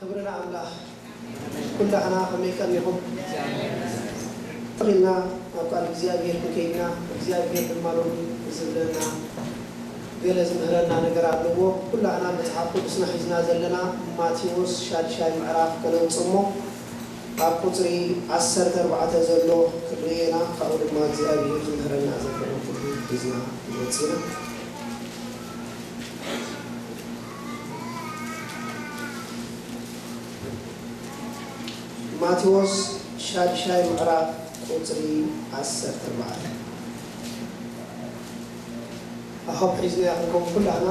ክብሪ ንኣምላኽ። ኩላህና ከመይ ቀኒኹም? ትኽኢልና ኣብ ቃል እግዚኣብሔር ክንከይድና፣ እግዚኣብሔር ድማ ሎሚ ዝብለና ገለ ዝምህረና ነገር ኣለዎ። ኩላህና መጽሓፍ ቅዱስና ሒዝና ዘለና ማቴዎስ ሻድሻይ ምዕራፍ ከነውጽእ እሞ፣ ኣብ ቁጽሪ ዓሰርተ ኣርባዕተ ዘሎ ክንርእየና፣ ካብኡ ድማ እግዚኣብሔር ዝምህረና ዘሎ ኩሉ ሒዝና ንወጽእ ኢና። ማቴዎስ ሻድሻይ ምዕራፍ ቁጽሪ ዓሰርተ ኣርባዕተ። ኣኸብ ሒዝና ክንከውን ኩላህና፣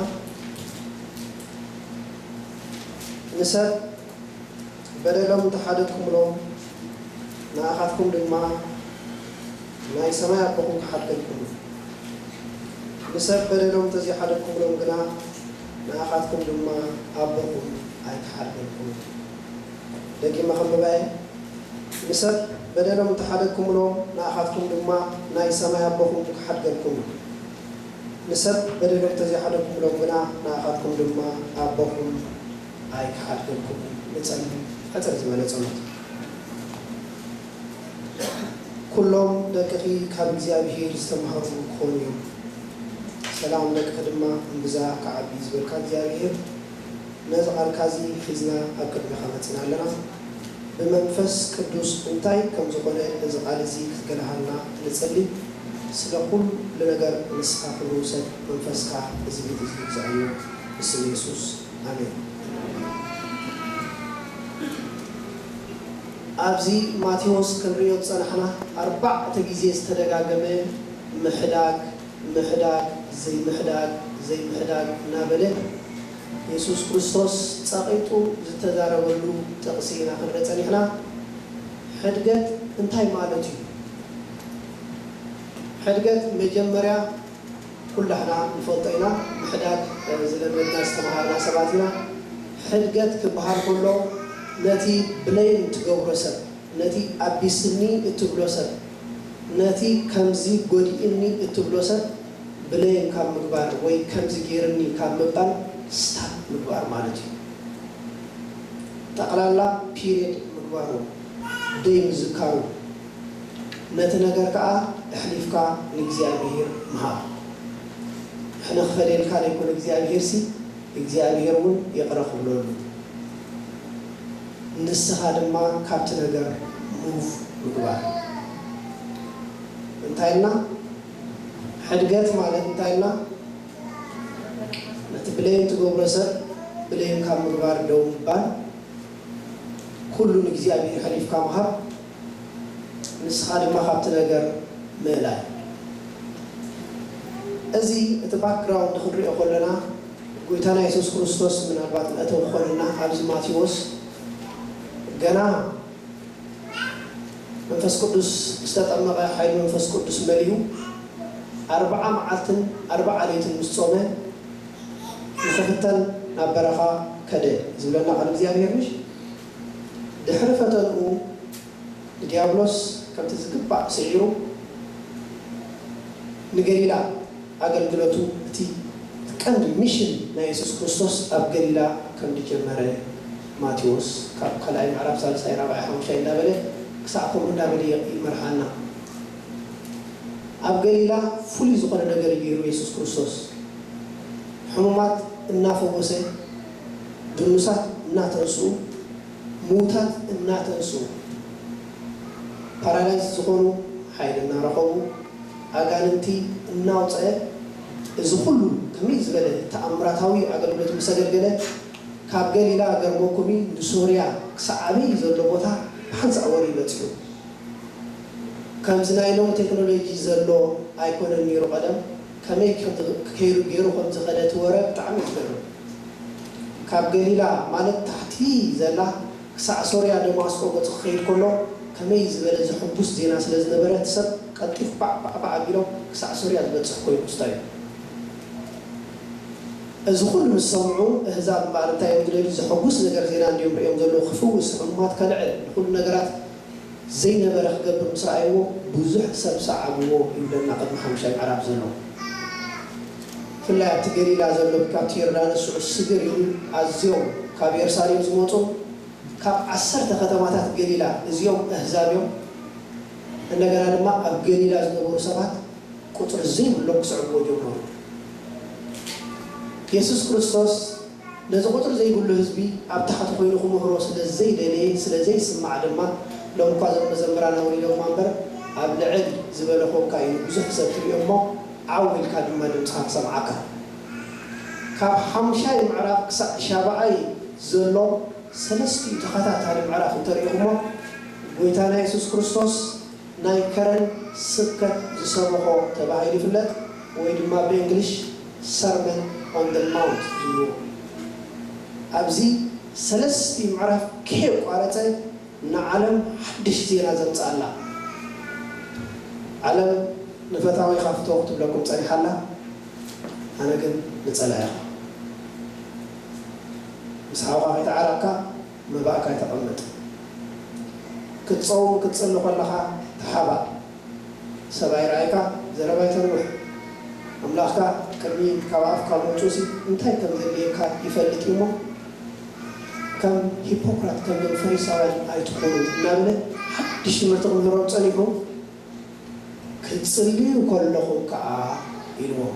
ንሰብ በደሎም እንተሓደግኩምሎም፣ ንኣኻትኩም ድማ ናይ ሰማይ ኣቦኹም ክሓድገልኩም እዩ። ንሰብ በደሎም እንተዘይሓደግኩምሎም ግና፣ ንኣኻትኩም ድማ ኣቦኹም ኣይክሓድገልኩም እዩ። ደጊመ ከንብባ እየ። ንሰብ በደሎም እንተሓደግኩምሎም፣ ንኣኻትኩም ድማ ናይ ሰማይ ኣቦኹም ክሓድገልኩም እዩ። ንሰብ በደሎም እንተዘይሓደግኩምሎም ግና፣ ንኣኻትኩም ድማ ኣቦኹም ኣይክሓድገልኩም እዩ። ንጸሊ፣ ሕጽር ዝበለ ጸሎት። ኩሎም ደቅኺ ካብ እግዚኣብሄር ዝተማህሩ ክኾኑ እዮም፣ ሰላም ደቅኺ ድማ እምብዛ ክዓቢ ዝበልካ እግዚኣብሄር፣ ነዚ ቃልካ እዚ ሒዝና ኣብ ቅድሜኻ መጺና ኣለና። ብመንፈስ ቅዱስ እንታይ ከም ዝኾነ እዚ ቃል እዚ ክትገለሃልና ንጸሊ። ስለ ኩሉ ነገር ንስኻ ክብሪ ውሰድ፣ መንፈስካ እዚ ቤት እዚ ግዛእዮ፣ ብስም የሱስ፣ ኣሜን። ኣብዚ ማቴዎስ ክንርእዮ ዝጸናሕና ኣርባዕተ ግዜ ዝተደጋገመ ምሕዳግ፣ ምሕዳግ፣ ዘይምሕዳግ፣ ዘይምሕዳግ እናበለ የሱስ ክርስቶስ ጸቒጡ ዝተዛረበሉ ጥቕሲ ኢና ክንርኢ ጸኒሕና። ሕድገት እንታይ ማለት እዩ? ሕድገት መጀመርያ ኩላህና ንፈልጦ ኢና፣ ምሕዳግ ዝለመድና ዝተምሃርና ሰባት ኢና። ሕድገት ክበሃል ከሎ ነቲ ብሌም ትገብሮ ሰብ፣ ነቲ ኣቢስኒ እትብሎ ሰብ፣ ነቲ ከምዚ ጎዲእኒ እትብሎ ሰብ ብሌም ካብ ምግባር ወይ ከምዚ ገይርኒ ካብ ምባል ስታፕ ምግባር ማለት እዩ። ጠቕላላ ፒሪየድ ምግባሩ፣ ደይ ምዝካሩ፣ ነቲ ነገር ከኣ ኣሕሊፍካ ንእግዚኣብሄር ምሃብ። ሕነ ክፈደልካ ዘይኮነ እግዚኣብሄርሲ እግዚኣብሄር እውን ይቕረ ክብለሉ፣ ንስኻ ድማ ካብቲ ነገር ሙቭ ምግባር። እንታይ ኢልና? ሕድገት ማለት እንታይ ኢልና? ነቲ ብሌም ትገብሮ ሰብ ብሌም ካብ ምግባር ደው ምባል፣ ኩሉ ንእግዚኣብሄር ሓሊፍካ ምሃብ፣ ንስኻ ድማ ካብቲ ነገር ምእላይ። እዚ እቲ ባክግራውንድ ክንሪኦ ከለና፣ ጎይታና የሱስ ክርስቶስ ምናልባት መእተዊ ክኾነና ኣብዚ ማቴዎስ ገና መንፈስ ቅዱስ ዝተጠመቐ ሓይሊ መንፈስ ቅዱስ መሊኡ ኣርብዓ መዓልትን ኣርብዓ ለይትን ምስ ጾመ ንኽፍተን ናብ በረኻ ከደ ዝብለና ቃል እግዚኣብሔር ምሽ? ድሕሪ ፈተንኡ ንዲያብሎስ ከምቲ ዝግባእ ስዒሩ ንገሊላ ኣገልግሎቱ እቲ ቀንዲ ሚሽን ናይ የሱስ ክርስቶስ ኣብ ገሊላ ከም ዝጀመረ ማቴዎስ ካብ ካልኣይ ምዕራፍ ሳልሳይ ራብዓይ ሓሙሻይ እንዳበለ ክሳዕ ከምኡ እንዳበለ ይመርሓና። ኣብ ገሊላ ፍሉይ ዝኾነ ነገር እዩ ገይሩ የሱስ ክርስቶስ። ሕሙማት እናፈወሰ፣ ድኑሳት እናተንስኡ፣ ምዉታት እናተንስኡ፣ ፓራላይዝ ዝኾኑ ሓይሊ እናረኸቡ፣ ኣጋንንቲ እናውፀአ፣ እዚ ኩሉ ከመይ ዝበለ ተኣምራታዊ ኣገልግሎት ምስ ኣገልገለ፣ ካብ ገሊላ ገርመኩም እዩ ንሶርያ ክሳዕ ኣበይ ዘሎ ቦታ ብሓንሳእ ወርዩ በፂሑ። ከምዚ ናይ ሎሚ ቴክኖሎጂ ዘሎ ኣይኮነን ነይሩ ቀደም። ከመይ ከይዱ ገይሩ ከም ዝኸደ እቲ ወረ ብጣዕሚ እዩ ዝገርም። ካብ ገሊላ ማለት ታሕቲ ዘላ ክሳዕ ሶርያ ደማስቆ ገፁ ክኸይድ ከሎ ከመይ ዝበለ ዘሐጉስ ዜና ስለ ዝነበረ እቲ ሰብ ቀልጢፉ ባዕ ባዕ ባዕ ኣቢሎም ክሳዕ ሶርያ ዝበፅሕ ኮይኑ ክስታይ እዩ። እዚ ኩሉ ምስ ሰምዑ ኣህዛብ እምበኣር እንታይ እዮም ዝደልዩ? ዘሐጉስ ነገር ዜና እንድዮም ርእዮም ዘለዉ። ክፍውስ፣ ሕሙማት ከልዕል፣ ንኹሉ ነገራት ዘይነበረ ክገብር ምስ ረኣይዎ ብዙሕ ሰብ ሰዓብዎ ይብለና ቅድሚ ሓሙሻይ ምዕራፍ ዘሎ። ብፍላይ ኣብቲ ገሊላ ዘሎ ካብቲ ዮርዳኖስ ሽዑ ስግር ኢሉ ኣዝዮም ካብ የሩሳሌም ዝመፁ ካብ ዓሰርተ ከተማታት ገሊላ፣ እዚኦም ኣህዛብ እዮም፣ እንደገና ድማ ኣብ ገሊላ ዝነበሩ ሰባት ቁጽሪ ዘይብሎም ክስዕብዎ ጀመሩ። የሱስ ክርስቶስ ነዚ ቁጽሪ ዘይብሉ ህዝቢ ኣብ ታሕቲ ኮይኑ ክምህሮ ስለ ዘይደለየ፣ ስለ ዘይስማዕ ድማ፣ ሎም እኳ እዞም መዘምራን ኣውሪዶማ እምበር፣ ኣብ ልዕል ዝበለ ኮንካ እዩ ብዙሕ ሰብ ትሪኦ እሞ፣ ዓው ኢልካ ድማ ድምፅኻ ክሰምዓካ። ካብ ሓሙሻይ ምዕራፍ ክሳዕ ሻብዓይ ዘሎ ሰለስቲኡ ተኸታታሊ ምዕራፍ እንተሪኢኹሞ፣ ጎይታና የሱስ ክርስቶስ ናይ ከረን ስብከት ዝሰበኾ ተባሂሉ ይፍለጥ፣ ወይ ድማ ብእንግሊሽ Sermon on the Mount ይብልዎ። ኣብዚ ሰለስቲኡ ምዕራፍ ከየቋረጸ ንዓለም ሓድሽ ዜና ዘምጽኣላ። ዓለም ንፈታዊኻ ፍቶ ክትብለኩም ጸኒሓላ፣ ኣነ ግን ንጸላኢኻ። ምስ ሓውኻ ከይተዓረቕካ መባእካ ኣይተቐምጥ። ክትጸውም ክትጽሊ ከለኻ ተሓባእ። ሰብ ኣይረኣይካ፣ ዘረባ ኣይተንውሕ። ኣምላኽካ ቅድሚ ካብ ኣፍካ ምውጽኡሲ እንታይ ከም ዘድልየካ ይፈልጥ እዩ እሞ፣ ከም ሂፖክራት፣ ከም ፈሪሳውያን ኣይትኹኑ እናበለ ሓድሽ ትምህርቲ ክምህሮም ጸኒሑ፣ ክትጽልዩ ከለኹም ከኣ ኢልዎም።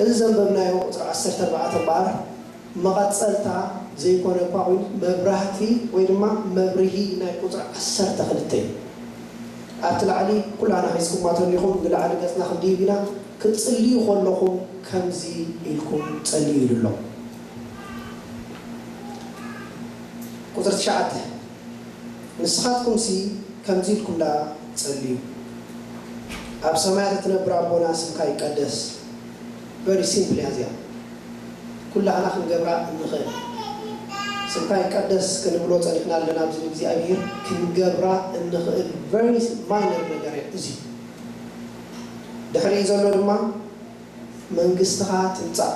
እዚ ዘንበብናዮ ቁጽሪ ዓሰርተ ኣርባዕተ እምበኣር፣ መቐጸልታ ዘይኮነ እኳ ኮይኑ፣ መብራህቲ ወይ ድማ መብርሂ ናይ ቁጽሪ ዓሰርተ ክልተ እዩ። ኣብቲ ላዕሊ ኩላና ሒዝኩማ ተሊኹም፣ ንላዕሊ ገጽና ክንድይብ ኢና። ክትጽልዩ ከለኹም ከምዚ ኢልኩም ጸልዩ ኢሉ ኣሎ። ቁጽሪ ትሽዓተ፣ ንስኻትኩምሲ ከምዚ ኢልኩም ደኣ ጸልዩ፣ ኣብ ሰማያት እትነብር ኣቦና፣ ስምካ ይቀደስ። Very simple እያ እዚኣ። ኩላህና ክንገብራ እንኽእል። ስምካ ይቀደስ ክንብሎ ጸኒሕና ኣለና። ኣብዚ እግዚኣብሔር ክንገብራ እንኽእል very minor ነገር እያ እዚ። ድሕሪኡ ዘሎ ድማ መንግስትኻ ትምጻእ፣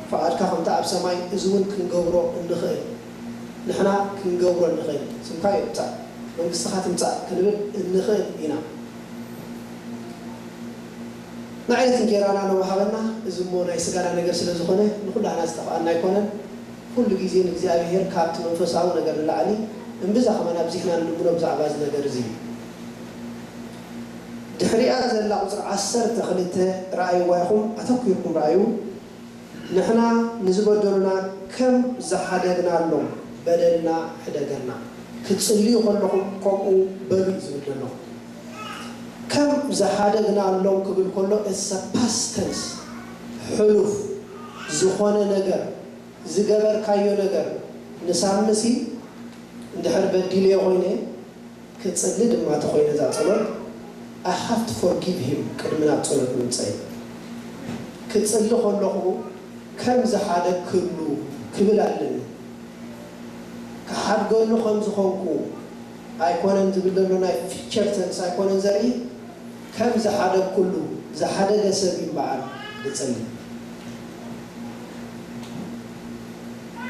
ፍቓድካ ከምቲ ኣብ ሰማይ፣ እዚ እውን ክንገብሮ እንኽእል። ንሕና ክንገብሮ እንኽእል። ስምካ ይምጻእ፣ መንግስትኻ ትምጻእ ክንብል እንኽእል ኢና። ንዓይነት እንጌራና ንወሃበና፣ እዚ እሞ ናይ ስጋና ነገር ስለ ዝኾነ ንኹላህና ዝጠፍኣና ኣይኮነን። ኩሉ ግዜ ንእግዚኣብሔር ካብቲ መንፈሳዊ ነገር ንላዕሊ እምብዛ ከማን ኣብዚሕና ንልምኖ ብዛዕባ እዚ ነገር እዚ እዩ። ድሕሪኣ ዘላ ቁጽሪ ዓሰርተ ክልተ ረኣይዋ ኢኹም፣ ኣተኲርኩም ረኣዩ። ንሕና ንዝበደሉና ከም ዝሓደግናሎም በደልና ሕደገልና። ክትጽልዩ ከለኹም ከምኡ በሉ እዩ ዝብል ዘሎ። ከም ዝሓደግናሎም ክብል ከሎ፣ it's a past tense፣ ሕሉፍ ዝኾነ ነገር፣ ዝገበርካዮ ነገር። ንሳምሲ እንድሕር በዲለዮ ኮይነ፣ ክጽሊ ድማ ተኾይነ እዛ ጸሎት፣ I have to forgive him ቅድሚ ናብ ጸሎት ምምጸይ። ክጽሊ ከለኹ ከም ዝሓደግክሉ ክብል ኣለኒ። ክሓድገሉ ከም ዝኾንኩ ኣይኮነን ዝብል ዘሎ፣ ናይ ፊቸር ተንስ ኣይኮነን ዘርኢ፣ ከም ዝሓደግኩሉ፣ ዝሓደገ ሰብ እዩ እምበኣር ዝጸሊ።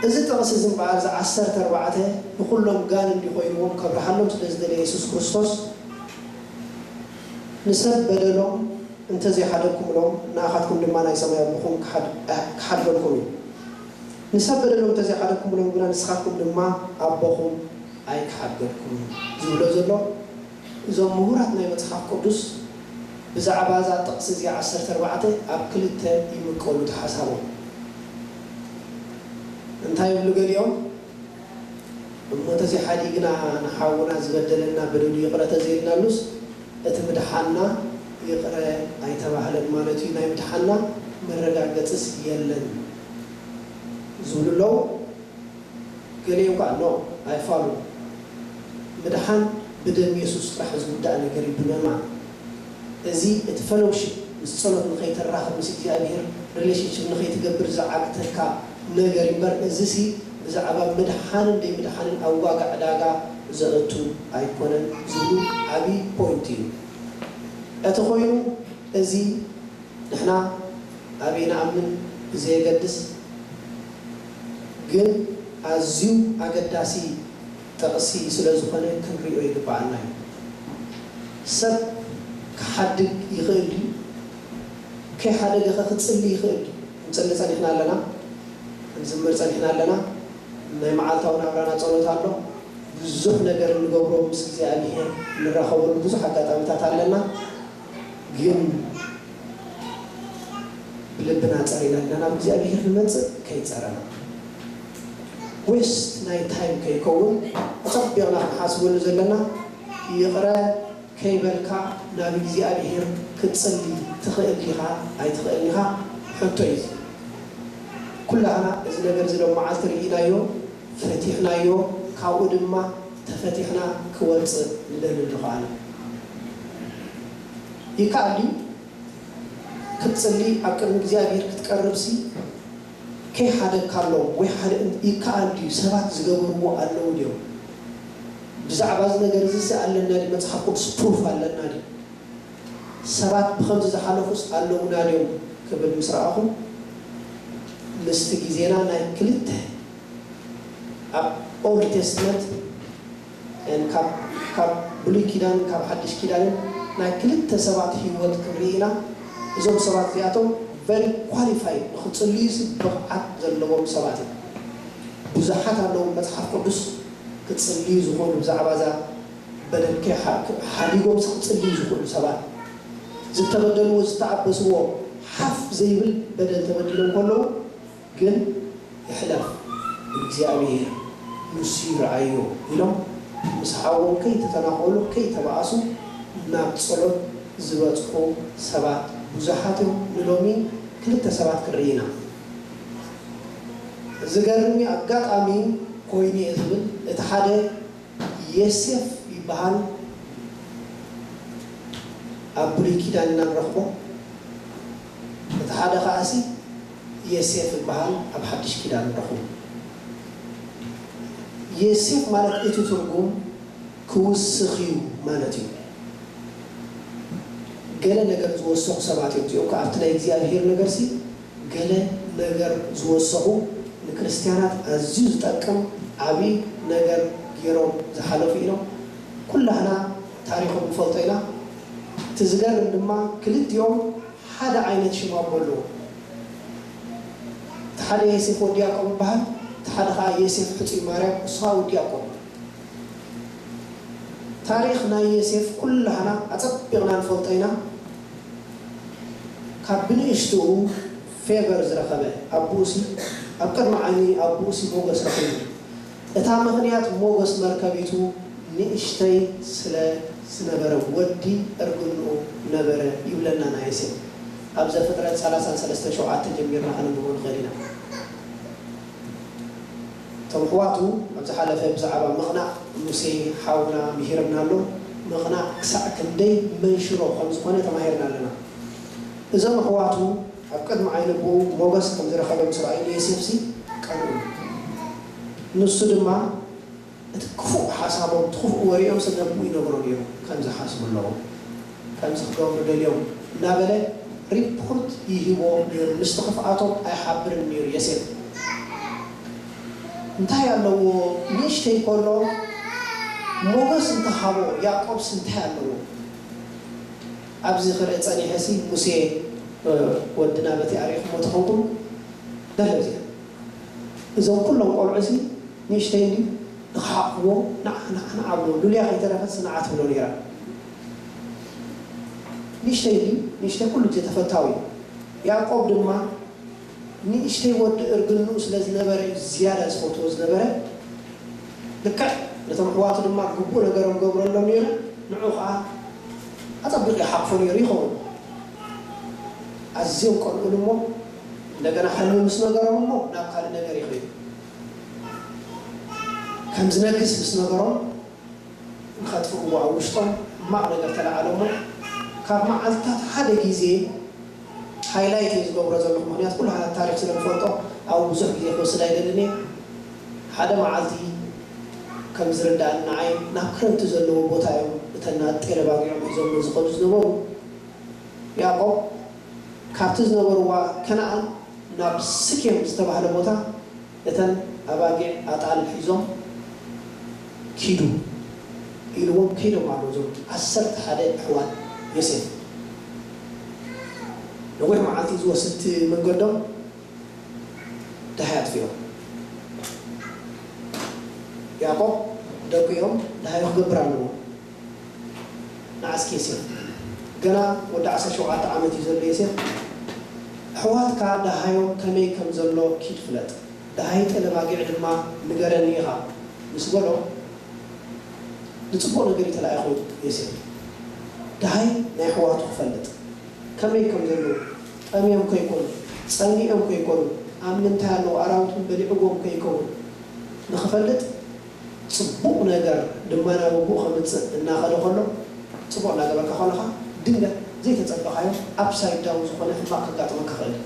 እዚ ጥቕሲ እዚ እምበኣር፣ እዚ ዓሰርተ ኣርባዕተ ንኹሎም ጋን እንዲ ኮይንዎም ከብርሃሎም ስለ ዝደለየ የሱስ ክርስቶስ፣ ንሰብ በደሎም እንተዘይሓደግኩምሎም፣ ንኣኻትኩም ድማ ናይ ሰማይ ኣቦኹም ክሓድ-፣ ክሓድገኩም እዩ። ንሰብ በደሎም እንተዘይሓደግኩምሎም ግና፣ ንስኻትኩም ድማ ኣቦኹም ኣይክሓድገኩም እዩ ዝብሎ ዘሎ። እዞም ምሁራት ናይ መጽሓፍ ቅዱስ ብዛዕባ እዛ ጥቕሲ እዚኣ ዓሰርተ ኣርባዕተ ኣብ ክልተ ይምቀሉ እቲ ሓሳቦም። እንታይ ይብሉ ገሊኦም? እሞ እንተዘይሓዲግና ንሓውና ዝበደለና በደሉ ይቕረ ተዘይልናሉስ፣ እቲ ምድሓንና ይቕረ ኣይተባህለን ማለት እዩ፣ ናይ ምድሓንና መረጋገጽስ የለን ዝብሉ ኣለዉ። ገሊኦም ከኣ ኖ፣ ኣይፋሉን። ምድሓን ብደም የሱስ ጥራሕ ዝውዳእ ነገር እዩ፣ ብመማ። እዚ እቲ ፈሎውሺፕ ምስ ጸሎት ንኸይተራኽብ ምስ እግዚኣብሔር ሪሌሽንሽፕ ንኸይትገብር ዝዓግተካ ነገር እዩ እምበር፣ እዚሲ ብዛዕባ ምድሓንን ደይምድሓንን ኣብ ዋጋ ዕዳጋ ዘእቱ ኣይኮነን ዝብሉ ዓብዪ ፖይንት እዩ። እቲ ኮይኑ እዚ ንሕና ኣበይ ንኣምን ብዘየገድስ፣ ግን ኣዝዩ ኣገዳሲ ጥቕሲ ስለ ዝኾነ ክንሪኦ ይግብኣና እዩ። ሰብ ክሓድግ ይኽእል ድዩ? ከይሓደገ ኸ ክጽሊ ይኽእል ድዩ? ክንጽሊ ጸኒሕና ኣለና፣ ክንዝምር ጸኒሕና ኣለና። ናይ መዓልታዊ ናብራና ጸሎት ኣሎ። ብዙሕ ነገር እንገብሮ ምስ እግዚኣብሔር እንራኸበሉ ብዙሕ ኣጋጣሚታት ኣለና። ግን ብልብና ጸሪና ኢና ናብ እግዚኣብሔር ንመጽእ። ከይጸረና ዌስት ናይ ታይም ከይከውን ኣጸቢቕና ክንሓስበሉ ዘለና። ይቕረ ከይበልካ ናብ እግዚኣብሔር ክትጽሊ ትኽእል ዲኻ ኣይትኽእል ዲኻ ሕቶ እዩ። ኩላህና እዚ ነገር እዚ ሎም መዓልቲ ርኢናዮ፣ ፈቲሕናዮ፣ ካብኡ ድማ ተፈቲሕና ክወጽእ ንደሊ ኣለኹ ኣነ። ይከኣል ድዩ? ክትጽሊ ኣብ ቅድሚ እግዚኣብሔር ክትቀርብሲ ከይሓደግካ ኣሎ ወይ ሓደ ይከኣል ድዩ? ሰባት ዝገበርዎ ኣለዉ ድዮም? ብዛዕባ እዚ ነገር እዚ ኣለና ድዩ? መጽሓፍ ቅዱስ ፕሩፍ ኣለና ድዩ? ሰባት ብኸምዚ ዝሓለፉስ ኣለዉና ድዮም ክብል ምስ ረኣኹ ምስቲ ግዜና ናይ ክልተ ኣብ ኦልድ ቴስትመንት ካብ ካብ ብሉይ ኪዳን ካብ ሓድሽ ኪዳንን ናይ ክልተ ሰባት ህይወት ክንርኢ ኢና። እዞም ሰባት እዚኣቶም ቨሪ ኳሊፋይድ ንክፅልዩ ብቕዓት ዘለዎም ሰባት እዮም። ብዙሓት ኣለዉ መፅሓፍ ቅዱስ ክፅልዩ ዝኽእሉ ብዛዕባ እዛ በደል ሓዲጎም ክፅልዩ ዝኽእሉ ሰባት ዝተበደልዎ ዝተኣበስዎ ሓፍ ዘይብል በደል ተበዲሎም ከለዉ ግን ይሕለፍ እግዚኣብሔር ንሱ ይረኣዮ ኢሎም ምስ ሓዎም ከይተተናኸሉ ከይተባኣሱ ናብ ጸሎት ዝበጽሑ ሰባት ብዙሓት እዮም። ንሎሚ ክልተ ሰባት ክንርኢ ኢና። ዝገርም እዩ ኣጋጣሚ ኮይኑ እየ ዝብል እቲ ሓደ የሴፍ ይበሃል። ኣብ ብሉይ ኪዳን ኢና ንረኽቦ። እቲ ሓደ ከኣሲ የሴፍ ይበሃል ኣብ ሓድሽ ኪዳን ንረኽቦ። የሴፍ ማለት እቲ ትርጉም ክውስኽ እዩ ማለት እዩ። ገለ ነገር ዝወሰኹ ሰባት እዮም እዚኦም ኣብቲ ናይ እግዚኣብሔር ነገርሲ ገለ ነገር ዝወሰኹ ንክርስትያናት ኣዝዩ ዝጠቅም ዓብዪ ነገር ገይሮም ዝሓለፉ ኢሎም ኩላህና ታሪኾም ንፈልጦ ኢና። እቲ ዝገርም ድማ ክልቲኦም ሓደ ዓይነት ሽም ኣቦ ኣለዎም። እቲ ሓደ የሴፍ ወዲ ያዕቆብ ይበሃል፣ እቲ ሓደ ከዓ የሴፍ ሕፁይ ማርያም እሱ ከዓ ወዲ ያዕቆብ። ታሪኽ ናይ የሴፍ ኩላህና ኣፀቢቕና ንፈልጦ ኢና። ካብ ብንእሽትኡ ፌቨር ዝረኸበ ኣቦኡሲ ኣብ ቅድሚ ዓይኒ ኣቦኡሲ ሞገስ ረኺቡ። እታ ምኽንያት ሞገስ መርከቢቱ ንእሽተይ ስለ ዝነበረ ወዲ እርግንኡ ነበረ ይብለና ናይ ዮሴፍ። ኣብ ዘፍጥረት ሰላሳን ሰለስተን ሸውዓተ ጀሚርና ከነንብቦ ንኽእል ኢና። እቶም ኣሕዋቱ ኣብ ዝሓለፈ ብዛዕባ ምቕናእ ሙሴ ሓውና ምሂርና ኣሎ። ምቕናእ ክሳዕ ክንደይ መንሽሮ ከም ዝኾነ ተማሂርና ኣለና። እዞም ኣሕዋቱ ኣብ ቅድሚ ዓይኒ ኣቦኡ ሞገስ ከም ዝረኸበ ምስ ረኣዩ ንዮሴፍሲ ቀንኡ። ንሱ ድማ እቲ ክፉእ ሓሳቦም እቲ ክፉእ ወሬኦምሲ ነቦኡ ይነግሮ ነይሩ ከም ዝሓስቡ ኣለዎም ከም ዝክገብሩ ደልዮም እናበለ ሪፖርት ይህቦም ነይሩ። ምስቲ ክፍኣቶም ኣይሓብርን ነይሩ ዮሴፍ። እንታይ ኣለዎ ንእሽተይ ከሎ ሞገስ እንተሃቦ ያዕቆብስ እንታይ ኣለዎ? ኣብዚ ክርኢ ጸኒሐሲ ሙሴ ወድና በቲ ኣሪኹሞ ተኾንኩም በለ እዚኣ እዞም ኩሎም ቆልዑ ሲ ንእሽተይ እንዲ ንክሓቕፍዎ ንዓ ንዓ ንዓ ብሎ ሉልያ ከይተረፈት ንዓ ትብሎ ነይራ። ንእሽተይ እንዲ ንእሽተይ ኩሉ ግዜ ተፈታዊ እዩ። ያዕቆብ ድማ ንእሽተይ ወዲ እርግንኡ ስለ ዝነበረ እዩ ዝያዳ ዝፈትዎ ዝነበረ። ልክዕ ነቶም ኣሕዋቱ ድማ ግቡእ ነገሮም ገብረሎም ነይሩ። ንዑ ከዓ ኣጸቢቑ ይሓቕፎ ነይሩ ይኸውን። ኣዝዮም ቀንኡሉ እሞ እንደገና ሕልሚ ምስ ነገሮም እሞ ናብ ካልእ ነገር ይኸይዱ። ከም ዝነግስ ምስ ነገሮም ንኸጥፍእዎ ኣብ ውሽጦም ሕማቕ ነገር ተለዓለ እሞ ካብ መዓልትታት ሓደ ግዜ ሃይላይት እየ ዝገብሮ ዘለኹ ምክንያት ኩሉ ሓላት ታሪክ ስለ ንፈልጦ ኣብ ብዙሕ ግዜ ክወስድ ኣይደልን እየ። ሓደ መዓልቲ ከም ዝርዳእኒ ንዓይ ናብ ክረምቲ ዘለዎ ቦታ እዮም እተን ናብ ጤለ ባጊዖም ሒዞም ዝኸዱ ዝነበሩ። ያዕቆብ ካብቲ ዝነበርዋ ከነኣን ናብ ስኬም ዝተባህለ ቦታ እተን ኣባጊዕ ኣጣል ሒዞም ኪዱ ኢልዎም ከይዶም ኣለዉ እዞም ዓሰርተ ሓደ ኣሕዋት ዮሴፍ። ነዊሕ መዓልቲ ዝወስድ መንገዶም ደሃይ ኣጥፊኦም። ያዕቆብ ደቁ እዮም፣ ደሃዩ ክገብር ኣለዎ። ንዓስኪ ዮሴፍ፣ ገና ወዲ ዓሰርተ ሸውዓተ ዓመት እዩ ዘሎ ዮሴፍ። ኣሕዋትካ ደሃዮም ከመይ ከም ዘሎ ኪድ ፍለጥ፣ ደሃይ ጠለብ ኣጊዕ ድማ ንገረኒ ኢኻ ምስ በሎ፣ ንጽቡቕ ነገር እዩ ተላኢኹ ዮሴፍ። ደሃይ ናይ ኣሕዋቱ ክፈልጥ፣ ከመይ ከም ዘለዉ፣ ጠምዮም ከይኮኑ፣ ጸሚኦም ከይኮኑ፣ ኣብ ምንታይ ኣለዉ፣ ኣራዊት እውን በሊዕዎም ከይከውን ንኽፈልጥ፣ ጽቡቕ ነገር ድማ ናብ ኣቦኡ ከምጽእ እናኸደ ከሎ፣ ጽቡቕ እናገበርካ ከለኻ ድንገት ዘይተጸበኻዮ ኣፕሳይድ ዳውን ዝኾነ ሕማቕ ከጋጥመካ ይኽእል እዩ።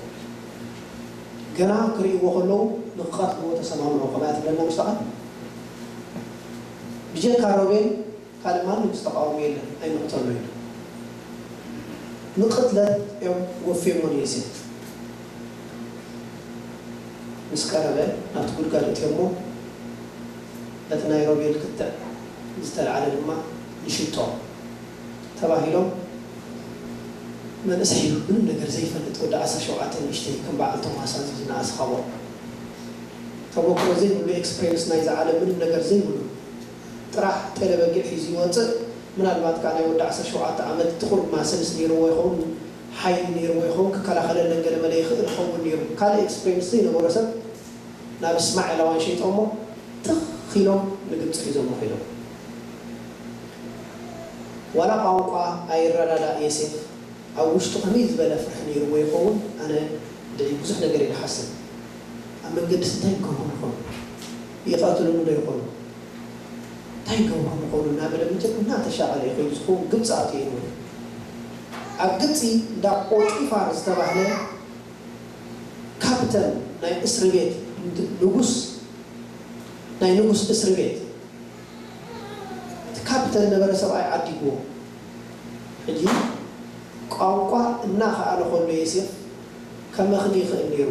ገና ክርእይዎ ከለዉ ንኽቐትልዎ ተሰማምዑ። ከማያ ትብለና ምስታቓት ብጀካ ሮቤል ካልእ ማንም ዝተቃወሞ የለን፣ ኣይንቕተሎ ኢሉ። ንቕትለት እዮም ወፍዮሞ ንዮሴፍ። ምስ ቀረበ ናብቲ ጉድጓድ እትዮሞ፣ በቲ ናይ ሮቤል ክትዕ ዝተልዓለ ድማ ንሽጦ ተባሂሎም፣ መንእሰይ እዩ፣ ምንም ነገር ዘይፈልጥ ወዲ ዓሰርተ ሸውዓተ ንእሽተይ ከም በዓል ቶማስ ኣዚዙ ንኣስኻቦ። ተመክሮ ዘይብሉ፣ ኤክስፔሪንስ ናይዚ ዓለም ምንም ነገር ዘይብሉ፣ ጥራሕ ጤለ በጊዕ ሒዙ ይወፅእ። ምናልባት ከዓ ናይ ወዲ ዓሰርተ ሸውዓተ ዓመት ጥቁር ማሰልስ ነይርዎ ይኸውን፣ ሓይሊ ነይርዎ ይኸውን፣ ክከላኸለለን ገለ መለ ይኽእል ይኸውን ነይሩ። ካልእ ኤክስፔሪንስ ዘይነበሮ ሰብ ናብ እስማኤላውያን ሸይጦሞ ትኽ ኢሎም ንግብፂ ሒዞሞ ኸይዶም። ዋላ ቋንቋ ኣይረዳዳእ ዮሴፍ ኣብ ውሽጡ ከመይ ዝበለ ፍርሒ ነይርዎ ይኸውን? ኣነ ድዒ ብዙሕ ነገር እየ ዝሓስብ። ኣብ መንገዲ እንታይ ክገብሩ ይኾኑ? ይቐትሉኒ ዶ ይኾኑ? እንታይ ክገብሩ ይኾኑ እናበለ መቸም እናተሻቐለ እዩ ኸይዱ ዝኸውን። ግብፂ ኣትዩ እዩ። ኣብ ግብፂ እንዳ ጶጢፋር ዝተባህለ ካፕተን ናይ እስሪ ቤት፣ ንጉስ ናይ ንጉስ እስሪ ቤት እቲ ካፕተን ነበረ ሰብኣይ ዓዲግዎ። ሕጂ ቋንቋ እናኸኣለ ከሎ ዮሴፍ ከመኽኒ ይኽእል ነይሩ።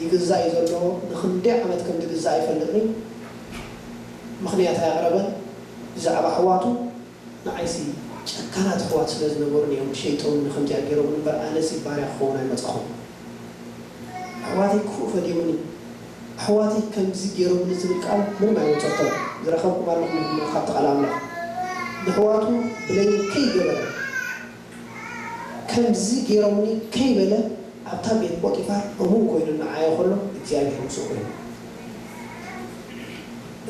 ይግዛእ እዩ ዘሎ፣ ንኽንደይ ዓመት ከም ዝግዛእ ኣይፈልጥን እዩ። ምኽንያት ኣየቕረበን። ብዛዕባ ኣሕዋቱ ንዓይሲ ጨካናት ኣሕዋት ስለ ዝነበሩኒ እዮም ሸይጦምኒ፣ ከምዚኣ ገይሮምኒ እምበር ኣነሲ ባርያ ክኸውን ኣይመጻኹን። ኣሕዋተይ ክፉእ ፈዲዮምኒ፣ ኣሕዋተይ ከምዚ ገይሮምኒ ዝብል ቃል ምንም ኣይወጸቶን። ዝረኸብኩም ኣለኹም ኢኹም ካብቲ ቃል ኣምላኽ። ንኣሕዋቱ ብለይ ከይገበረ፣ ከምዚ ገይሮምኒ ከይበለ፣ ኣብታ ቤት ጶጢፋር እሙን ኮይኑ እናዓየ ከሎ እግዚኣብሔር ምስኡ ኮይኑ።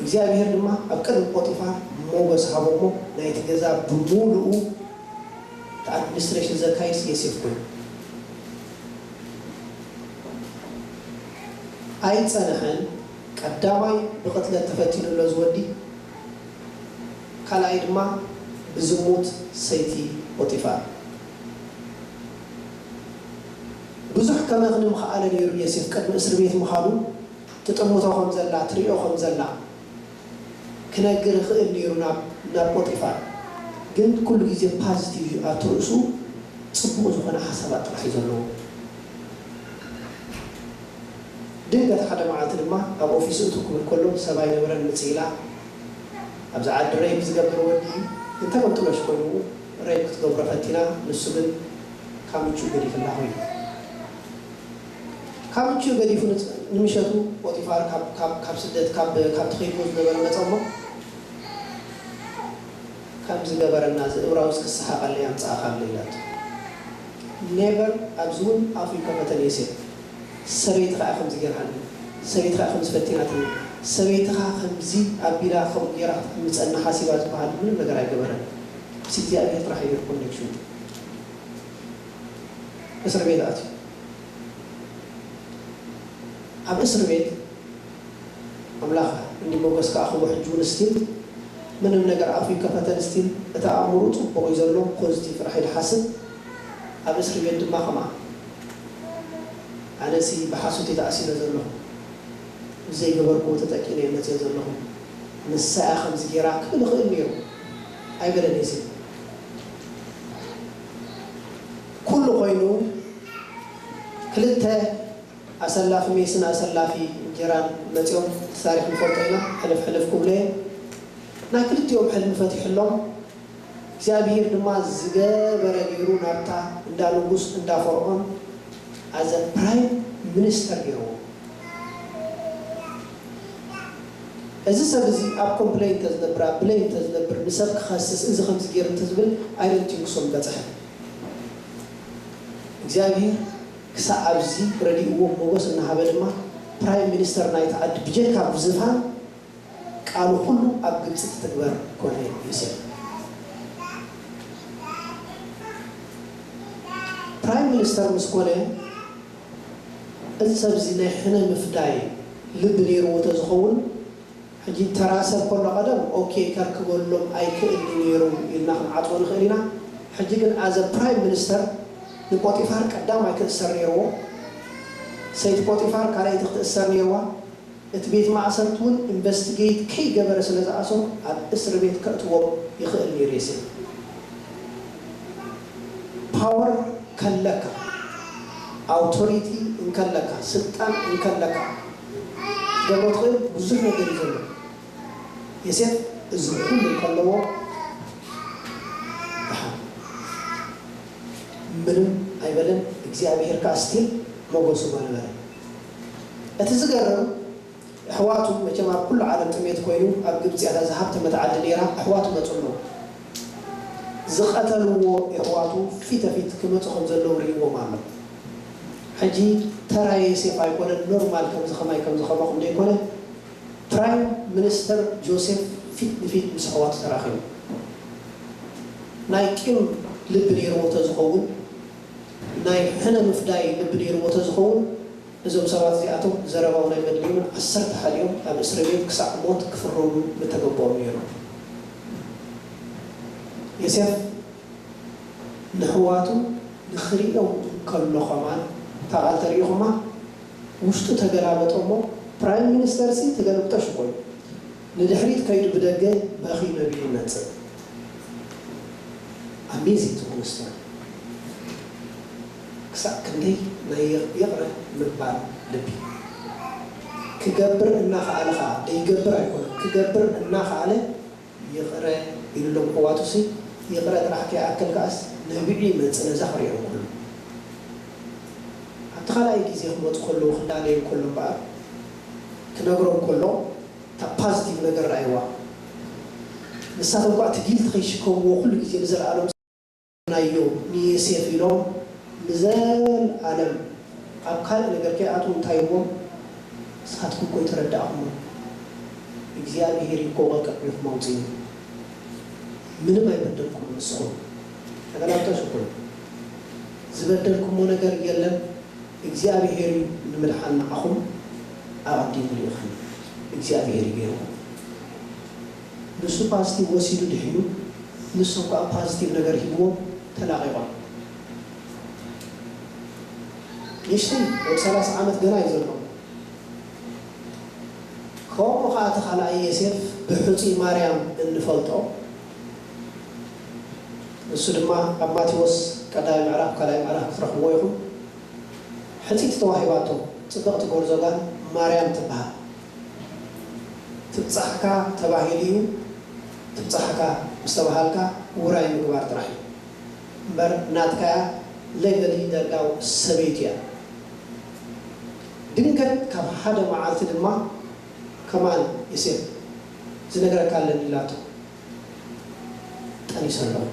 እግዚኣብሔር ድማ ኣብ ቅድሚ ጶጢፋር ሞገስ ሃቦሞ፣ ናይቲ ገዛ ብምሉኡ እቲ ኣድሚኒስትሬሽን ዘካይድ ዮሴፍ ኮይኑ። ኣይጸንሐን። ቀዳማይ ብቕትለት ተፈቲኑ ኣሎ እዚ ወዲ፣ ካልኣይ ድማ ብዝሙት ሰይቲ ፖጢፋር። ብዙሕ ከመኽኒ ምኽኣለ ነይሩ። ዮሴፍ ቅድሚ እስር ቤት ምዃኑ ትጥምቶ ከም ዘላ፣ ትሪኦ ከም ዘላ ክነግር ይኽእል ነይሩ ናብ ናብ ፖጢፋር። ግን ኩሉ ግዜ ፓዚቲቭ እዩ ኣብቲ ርእሱ ጽቡቕ ዝኾነ ሓሳባት ጥራሕ እዩ ዘለዎ። ድንገት ሓደ መዓልቲ ድማ ኣብ ኦፊስ እትው ክብል ከሎ ሰብ ኣይነበረን። ምጽእ ኢላ ኣብዛ ዓዲ ሬፕ ዝገብር ወዲ እንተመንጥሎሽ ኮይኑ ሬፕ ክትገብሮ ፈቲና፣ ንሱ ግን ካብ ምቹ ገዲፍላ ኮይኑ ካብ ምቹ ገዲፉ ንጽ- ንምሸቱ ፖጢፋር ካብ- ካብ- ካብ ስደት ካብ- ካብቲ ከይድዎ ዝነበረ መጸ እሞ ከምዚ ገበረና እዚ እብራውስ ክሰሓቐለይ ኣምጽኣኻለይ ኢላቶ። ኔቨር ኣብዚ እውን ኣፉ ይከፈተን ዮሴፍ። ሰበይትኻ እያ ከምዚ ገይርሃኒ፣ ሰበይትኻ እያ ከምዚ ፈቲናትኒ፣ ሰበይትኻ ከምዚ ኣቢላ ከምኡ ገይራ ክትዕምፀኒ ሓሲባ ዝበሃል ምንም ነገር ኣይገበረን። ምስ እግዚኣብሔር ጥራሕ እዩ ኮኔክሽኑ። እስር ቤት ኣትዩ። ኣብ እስር ቤት ኣምላኽ እንዲሞገስ ከኣ ክቡ ሕጂ እውን ስቲል ምንም ነገር ኣፉ ይከፈተን ስቲል እቲ ኣእምሩ ጽቡቕ እዩ ዘሎ፣ ፖዚቲቭ ጥራሕ እዩ ዝሓስብ። ኣብ እስር ቤት ድማ ከምኣ ኣነሲ ብሓሶት እዩ ተኣሲረ ዘለኹ፣ ብዘይገበርክዎ ተጠቂነ እየ መፅየ ዘለኹ፣ ንሳ እያ ከምዚ ገይራ ክብል ይኽእል ነይሩ ኣይበለን እዩ። ኩሉ ኮይኑ ክልተ ኣሰላፊ ሜስን ኣሰላፊ እንጀራን መፂኦም፣ እቲ ታሪክ ንፈልጦ ኢና። ሕልፍ ሕልፍ ክብሉ እየ። ናይ ክልቲኦም ሕልሚ ፈቲሕሎም። እግዚኣብሄር ድማ ዝገበረ ገይሩ ናብታ እንዳ ንጉስ እንዳ ፈርዖን ኣዘ ፕራይም ሚኒስተር ገይርዎ። እዚ ሰብ እዚ ኣብ ኮምፕለይን እንተዝነብር፣ ኣብ ብለይን እንተዝነብር፣ ንሰብ ክኸስስ፣ እዚ ከምዚ ገይሩ እንተዝብል፣ ኣይደንቲንክሶም በጽሐ። እግዚኣብሔር ክሳዕ ኣብዚ ረዲእዎ፣ ሞገስ እናሃበ ድማ፣ ፕራይም ሚኒስተር ናይቲ ዓዲ ብጀካ ብዝፋን ቃሉ ኩሉ ኣብ ግብጺ ክትግበር ኮነ። ዮሴፍ ፕራይም ሚኒስተር ምስ ኮነ፣ እዚ ሰብ እዚ ናይ ሕነ ምፍዳይ ልቢ ነይርዎ ተዝኸውን፣ ሕጂ ተራ ሰብ ከሎ ቀደም ኦኬ ከርክበሎም ኣይክእልን ነይሩ ኢልና ክንዓጽዎ ንኽእል ኢና። ሕጂ ግን ኣዘ ፕራይም ሚኒስተር ንጶጢፋር ቀዳማይ ክእሰር ነይርዎ። ሰይቲ ጶጢፋር ካልኣይቲ ክትእሰር ነይርዋ። እቲ ቤት ማእሰርቲ እውን ኢንቨስቲጌት ከይገበረ ስለ ዝኣሰሩ ኣብ እስሪ ቤት ከእትዎም ይኽእል ነይሩ። ዮሴፍ ፓወር ከለካ፣ ኣውቶሪቲ እንከለካ፣ ስልጣን እንከለካ፣ ክትገብሮ ትኽእል ብዙሕ ነገር እዩ ዘሎ። ዮሴፍ እዚ ኩሉ እንከለዎ፣ ደሓን ምንም ኣይበለን። እግዚኣብሄር ከኣ ስቲል ሞገሱ ገበረ። እቲ ዝገርም፣ ኣሕዋቱ፣ መቸም ኣብ ኩሉ ዓለም ጥሜት ኮይኑ፣ ኣብ ግብጺ እታ ዝሃብተመት ዓዲ ነይራ፣ ኣሕዋቱ መጹ ኣለዉ። ዝቐተልዎ ኣሕዋቱ ፊተ ፊት ክመጹ ከም ዘለዉ ርእይዎም ኣሎ። ሕጂ ተራ ዮሴፍ ኣይኮነን፣ ኖርማል ከምዚ ከማይ ከምዚ ከማኹም ዘይኮነ፣ ፕራይም ሚኒስተር ጆሴፍ ፊት ንፊት ምስ ኣሕዋቱ ተራኺቡ። ናይ ቂም ልቢ ነይርዎ ተዝኸውን፣ ናይ ሕነ ምፍዳይ ልቢ ነይርዎ ተዝኸውን፣ እዞም ሰባት እዚኣቶም ዘረባ እውን ኣይመድልዩን፣ ዓሰርተ ሓደ እዮም ኣብ እስሪ ቤት ክሳዕ ሞት ክፍረዱ ምተገበኦም ነይሩ። ዮሴፍ ንሕዋቱ ንኽሪኦም እንከሎ ኸማን እታ ቃል ተሪኢኹማ፣ ውሽጡ ተገላበጠ እሞ፣ ፕራይም ሚኒስተር ሲ ተገልብጠ ሽኮ እዩ። ንድሕሪት ከይዱ ብደገ በኺ ነቢዑ ይመጽእ። ኣሜዚንግ ዝኾነ ስቶሪ። ክሳዕ ክንደይ ናይ ይቕ-፣ ይቕረ ምባል ልቢ። ክገብር እናኸኣለ ኸዓ፣ ደይገብር ኣይኮነን፣ ክገብር እናኸኣለ ይቕረ ኢሉሎም ኣሕዋቱሲ፣ ይቕረ ጥራሕ ከይኣክል ከኣስ ነቢዑ ይመጽእ ነዛ ክሪኦም ኩሉ። ኣብቲ ካልኣይ ግዜ ክመጹ ከለዉ፣ ክላለዩ ከሎ እምበኣር፣ ክነግሮም ከሎ፣ እታ ፓዚቲቭ ነገር ረኣይዋ። ንሳቶም ከኣ እቲ ጊልት ከይሽከምዎ ኩሉ ግዜ ንዘለኣለም ናዮ ንዮሴፍ ኢሎም ንዘለኣለም ኣብ ካልእ ነገር ከይኣትዉ እንታይ ኢልዎም? ንስኻትኩም እኮ ኣይተረዳእኹሞ። እግዚኣብሄር እዩ እኮ ቀልቀቢኹም ኣውፅዩ። ምንም ኣይበደልኩም ንስኹም። ተገላብጦሽ እኮ እዩ። ዝበደልኩሞ ነገር የለን። እግዚኣብሄር እዩ ንምድሓን ንዓኹም ኣቐዲሙ ልኢኹም። እግዚኣብሄር እዩ ገይርዎ። ንሱ ፓዚቲቭ ወሲዱ ድሒኑ፣ ንሶም ከኣ ፓዚቲቭ ነገር ሂብዎም ተላቒቖም። ንእሽተይ ወዲ ሰላሳ ዓመት ገና እዩ ዘሎ። ከምኡ ኸኣ እቲ ካልኣይ ዮሴፍ ብሕጹይ ማርያም እንፈልጦ፣ ንሱ ድማ ኣብ ማቴዎስ ቀዳማይ ምዕራፍ፣ ካልኣይ ምዕራፍ ክትረኽብዎ ኢኹም። ሕጽይቲ ተዋሂባቶ፣ ጽብቕቲ ጎርዞ ጓል ማርያም ትበሃል። ትብጻሕካ ተባሂሉ እዩ። ትብጻሕካ ምስ ተባሃልካ ውራይ ምግባር ጥራሕ እዩ እምበር፣ ናትካ እያ፣ ሌቨሊ ደርጋው ሰበይቲ እያ። ድንገት ካብ ሓደ መዓልቲ ድማ ከማን ዮሴፍ ዝነግረካ ኣለኒ ኢላቶ ጠኒሰ ኣለኹ።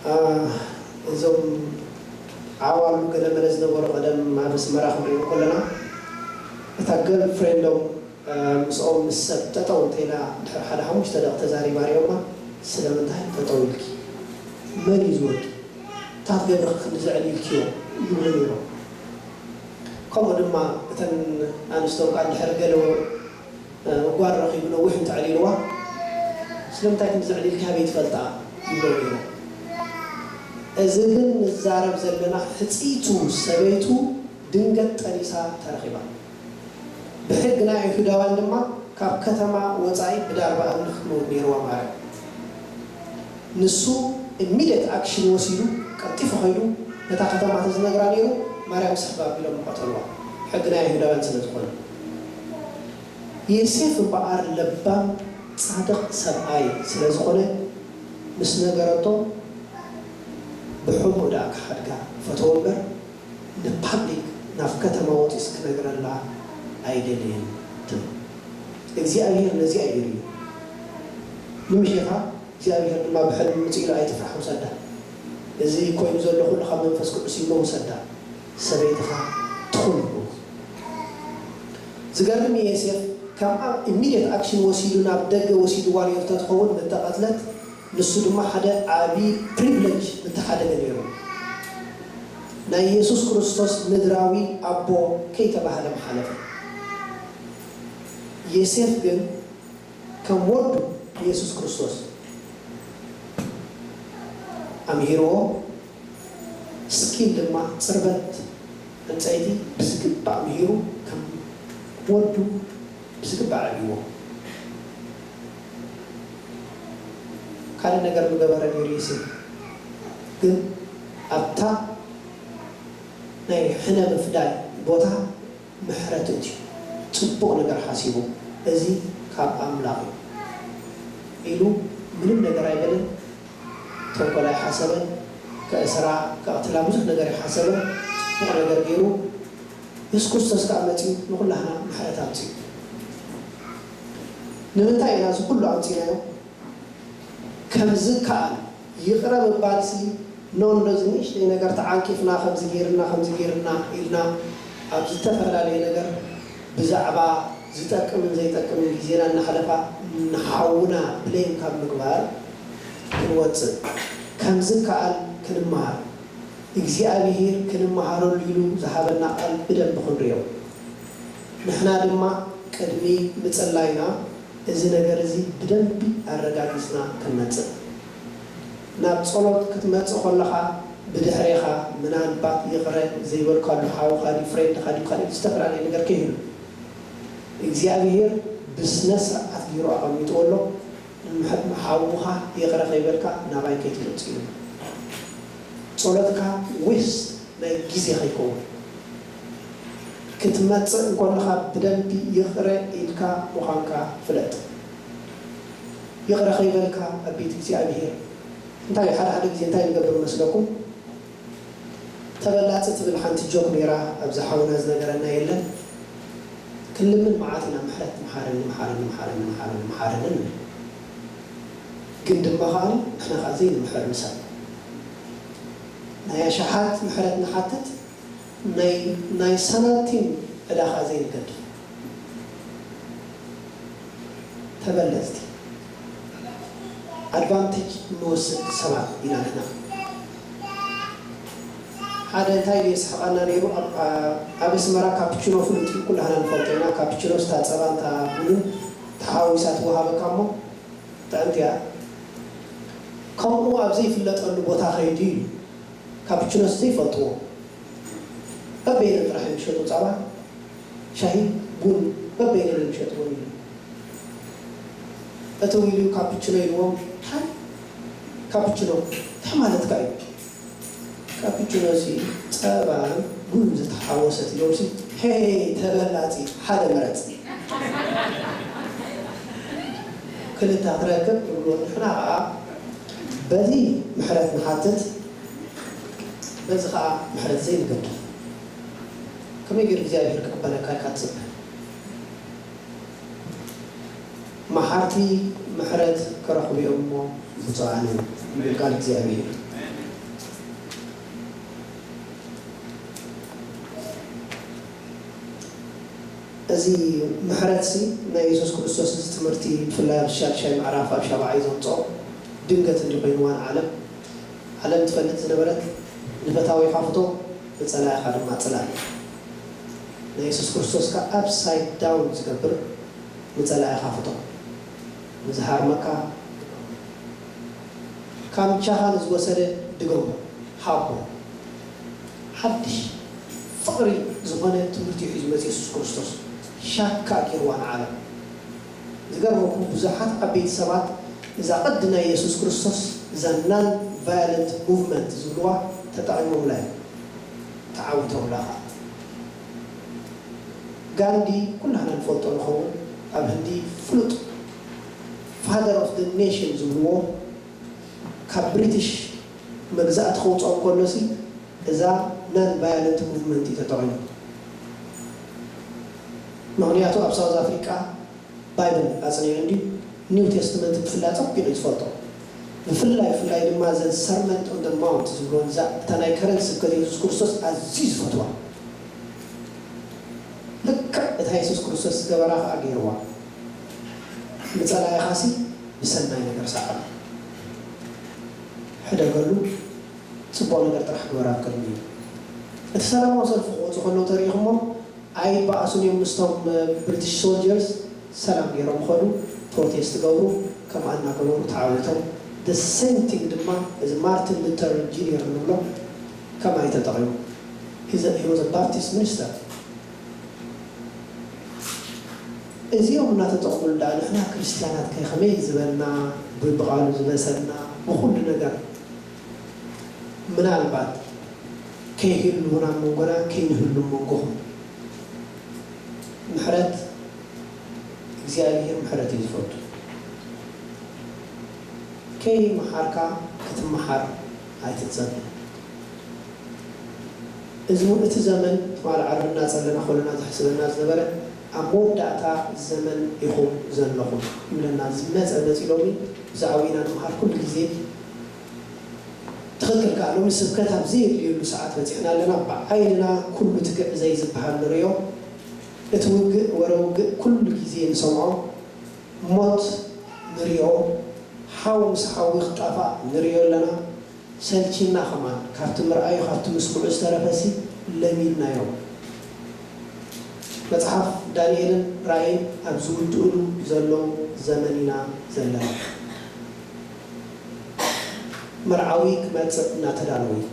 አ፣ እዞም ዓዋሉ ገለ መለ ዝነበሩ ቀደም ኣብ ኣስመራ ክንሪኦ ከለና፣ እታ ገርል ፍሬንዶም፣ አ፣ ምስኦም ምስ ሰብ ጠጠው እንተኢላ ድሕሪ ሓደ ሓሙሽተ ደቂ ተዛሪባ ሪኦማ፣ ስለምንታይ ጠጠው ኢልኪ? መን እዩ ዝወዲ? እንታይ ትገብሪ ክንዲ ዘዕሊልክዮ? ይብሉ ነይሮም። ከምኡ ድማ እተን ኣንስቶም ከኣ ድሕሪ ገለ ወ-፣ እ፣ ጓል ረኺቡ ነዊሕ እንተዕሊልዋ፣ ስለምንታይ ክንዲ ዘዕሊልኪ ኣበይ ትፈልጣ? ይብሎ ነይሩ። እዚ ግን ንዛረብ ዘለና ሕጽይቱ ሰበይቱ ድንገት ጠኒሳ ተረኺባ። ብሕጊ ናይ ኣይሁዳውያን ድማ ካብ ከተማ ወጻኢ ብዳርባ እምኒ ክትመውት ነይርዋ ማርያም። ንሱ ኢሚድየት ኣክሽን ወሲዱ ቀልጢፉ ከይዱ ነታ ከተማ ተዝነግራ ነይሩ ማርያም ስሕብ ኣቢሎም ምቐተልዋ፣ ሕጊ ናይ ኣይሁዳውያን ስለ ዝኾነ። ዮሴፍ እምበኣር ለባም ጻድቕ ሰብኣይ ስለ ዝኾነ ምስ ነገረቶ ብሕቡእ ደኣ ክሓድጋ ፈተወ እምበር ንፓብሊክ ኣብ ከተማ ወፂስ ክነግረላ ኣይደልየን ትብል። እግዚኣብሔር ነዚኣ እዩ ርእዩ። ንምሸታ እግዚኣብሔር ድማ ብሕልሚ ምፅእ ኢሉ ኣይትፍራሕ ውሰዳ። እዚ ኮይኑ ዘሎ ኩሉ ካብ መንፈስ ቅዱስ እዩ እሞ ውሰዳ። ሰበይትኻ ትኹን ይብሉ። ዝገርም እዩ ዮሴፍ ከም ኢሚድየት ኣክሽን ወሲዱ ናብ ደገ ወሲድዋ ነይሩ ተትኸውን ምተቐትለት ንሱ ድማ ሓደ ዓቢ ፕሪቪለጅ ምተሓደገ ነይሩ። ናይ የሱስ ክርስቶስ ምድራዊ ኣቦ ከይተባህለ ምሓለፈ። ዮሴፍ ግን ከም ወዱ የሱስ ክርስቶስ ኣምሂርዎ፣ ስኪል ድማ ጽርበት ዕንጸይቲ ብዝግባእ ምሂሩ ከም ወዱ ብዝግባእ ኣዕብይዎ። ካልእ ነገር ምገበረ ነይሩ ዮሴፍ፣ ግን ኣብታ ናይ ሕነ ምፍዳይ ቦታ ምሕረት እዩ። ጽቡቕ ነገር ሓሲቡ፣ እዚ ካብ ኣምላኽ እዩ ኢሉ ምንም ነገር ኣይበለን። ተንኮል ኣይሓሰበን። ከእስራ፣ ከቕትላ ብዙሕ ነገር ኣይሓሰበን። ጽቡቕ ነገር ገይሩ የሱስ ክርስቶስ ከኣ መጺኡ ንኹላህና ምሕረት ኣምጺኡ። ንምንታይ ኢና እዚ ኩሉ ኣምጺናዮ? ከም ዝከኣል ይቕረ ምባልሲ ኖ እንዶ እዚ ንእሽተይ ነገር ተዓንቂፍና ከምዚ ገይርና ከምዚ ገይርና ኢልና ኣብ ዝተፈላለየ ነገር ብዛዕባ ዝጠቅምን ዘይጠቅምን ግዜና እናሕለፋ ንሓውና ብሌም ካብ ምግባር ክንወፅእ ከም ዝከኣል ክንመሃር እግዚኣብሄር ክንመሃረሉ ኢሉ ዝሃበና ቃል ብደንቢ ክንሪኦ ንሕና ድማ ቅድሚ ምፅላይና እዚ ነገር እዚ ብደንቢ ኣረጋጊጽና ክንመጽእ። ናብ ጸሎት ክትመጽእ ከለኻ ብድሕሬኻ ምናልባት ይቕረ ዘይበልካሉ ሓውኻ ድዩ ፍሬንድኻ ድዩ ካልእ ዝተፈላለየ ነገር ከይህሉ እግዚኣብሄር ብስነ ስርዓት ገይሩ ኣቐሚጥዎ ኣሎ። ሓውኻ ይቕረ ከይበልካ ናባይ ከይትመጽእ ኢሉ። ጸሎትካ ዌስት ናይ ግዜ ከይከውን ክትመጽእ እንኮለኻ ብደንቢ ይቕረ ኢልካ ምዃንካ ፍለጥ። ይቕረ ከይበልካ ኣብ ቤት እግዚኣብሄር እንታይ ሓደ ሓደ ግዜ እንታይ ንገብር መስለኩም? ተበላጺ ትብል ሓንቲ ጆክ ነይራ ኣብዚ ሓውና ዝነገረና የለን። ክንልምን መዓት ኢና ምሕረት ምሓረኒ ምሓረኒ ምሓረኒ ምሓረኒ ምሓረኒ ንብል። ግን ድማ ከኣ ንሕና ከኣ ዘይንምሕር ንሰብ ናይ ኣሽሓት ምሕረት ንሓትት ናይ ናይ ሳናቲም ዕዳ ከኣ ዘይንገድፍ ተበለጽቲ ኣድቫንቴጅ እንወስድ ሰባት ኢና ንሕና። ሓደ እንታይ ድዩ የስሕቐና ነይሩ? ኣብ ኣብ ኣስመራ ካፕችኖ ፍሉጥ እዩ፣ ኩላህና ንፈልጦ ኢና። ካፕችኖ ስታ ጸባ እንታ ቡንን ተሓዋዊሳ ትወሃበካ እሞ ጥዕምቲ እያ። ከምኡ ኣብ ዘይፍለጠሉ ቦታ ከይዱ እዩ ካፕችኖስ ዘይፈልጥዎ በበይነ ጥራሕ እዮም ዝሸጡ ጸባ ሻሂ ቡን በበይነ እዮም ዝሸጥዎ ኢሉ እትው ኢሉ ካፕችኖ ኢልዎም። ካፕችኖ እንታይ ማለትካ እዩ? ካፕችኖ እዚ ጸባን ቡን ዝተሓወሰት ኢሎም ሲ ሄ ተበላጺ ሓደ መረጽ ክልተ ክትረክብ ይብልዎ። ንሕና ከኣ በዚ ምሕረት ንሓትት፣ በዚ ከኣ ምሕረት ዘይንገድፍ። ከመይ ገይሩ እግዚኣብሔር ክቕበለካ ኢልካ ትጽበ? መሓርቲ ምሕረት ክረኽቡ እዮም እሞ ብፁዓን እዮም ይብል ቃል እግዚኣብሔር። እዚ ምሕረትሲ ናይ የሱስ ክርስቶስ እዚ ትምህርቲ ብፍላይ ኣብ ሻድሻይ ምዕራፍ ኣብ ሻብዓይ ዘምፅኦ ድንገት እንዲኮይንዋ ንዓለም ዓለም ትፈልጥ ዝነበረት ንፈታዊኻ ፍቶ ንጸላኢኻ ድማ ጽላእ ናይ የሱስ ክርስቶስ ከኣ ኣፕሳይድ ዳውን ዝገብር ንጸላኢኻ ፍቶ ንዝሃርመካ ካምቻኻ ንዝወሰደ ድገሞ ሃቦ ሓድሽ ፍቕሪ ዝኾነ ትምህርቲ እዩ ሒዙ መጽ የሱስ ክርስቶስ ሻካ ገይርዋ ንዓለም ዝገርመኩም ብዙሓት ዓበይቲ ሰባት እዛ ቅዲ ናይ የሱስ ክርስቶስ እዛ ናን ቫዮለንት ሙቭመንት ዝብልዋ ተጠቒሞምላ እዮም ተዓዊቶምላ ኸዓ ጋንዲ ኩላህና ንፈልጦ ንኸውን ኣብ ህንዲ ፍሉጥ father of the nation ዝብልዎ ካብ ብሪቲሽ መግዛእቲ ከውፅኦም ከሎ ሲ እዛ non violent movement እዩ ተጠቒሙ። ምኽንያቱ ኣብ ሳውዝ ኣፍሪቃ ባይብል ኣጽኒዑ እንድዩ፣ ኒው ቴስተመንት ብፍላይ ኣጸቢቑ እዩ ዝፈልጦ። ብፍላይ ብፍላይ ድማ ዘን ሰርመን ኦን ደ ማውንት ዝብልወን፣ እዛ እታ ናይ ከረን ስብከት የሱስ ክርስቶስ ኣዝዩ ዝፈትዋ። ልክዕ እታ የሱስ ክርስቶስ ዝገበራ ከኣ ገይርዋ። ንጸላኢኻሲ ብሰናይ ነገር ሰዓሮ፣ ሕደገሉ፣ ጽቡቕ ነገር ጥራሕ ግበር ኣብ ቅድሚኡ። እቲ ሰላማዊ ሰልፊ ክወጹ ከለዉ ተሪኢኹሞ ኣይበኣሱን እዮም ምስቶም ብሪቲሽ ሶልጀርስ ሰላም ገይሮም ኸዱ፣ ፕሮቴስት ገብሩ፣ ከምኣ እናገበሩ ተዓዊቶም። The same thing ድማ እዚ ማርቲን ሉተር ጁኒየር ንብሎ ከምኣ እዩ ተጠቒሙ። He's a- he was a Baptist minister። እዚኦም እናተጠቕሙሉ ደኣ ንሕና ክርስትያናት ከ ከመይ ዝበልና ብብቓሉ ዝበሰልና ብኹሉ ነገር ምናልባት ከይህልዉና መንጎና ከይንህሉ መንጎኹም ምሕረት እግዚኣብሔር ምሕረት እዩ ዝፈቱ። ከይመሓርካ ክትመሓር ኣይትጸበ። እዚ እውን እቲ ዘመን ትማል ዓርቢ እናጸለና ከለና ዘሕስበና ዝነበረ ኣብ መወዳእታ ዘመን ኢኹም ዘለኹም ይብለና ዝመጸ መጺ ሎሚ ብዛዕባ ኢና ንምሃር ኩሉ ግዜ ትኽክል ከኣ ሎሚ ስብከት ኣብ ዘየድልየሉ ሰዓት በጺሕና ኣለና። ብዓይንና ኩሉ ትግዕ ዘይዝበሃል ንርእዮ፣ እቲ ውግእ ወረ ውግእ ኩሉ ግዜ ንሰምዖ፣ ሞት ንርእዮ፣ ሓው ምስ ሓዊ ክጣፋእ ንርእዮ ኣለና። ሰልቺና ከማን ካብቲ ምርኣዩ ካብቲ ምስምዑ ዝተረፈሲ ለሚድናዮ። መጽሓፍ ዳንኤልን ራእይን ኣብ ዝውድእሉ ዘለዉ ዘመን ኢና ዘለና። መርዓዊ ክመጽእ እናተዳለወ እዩ።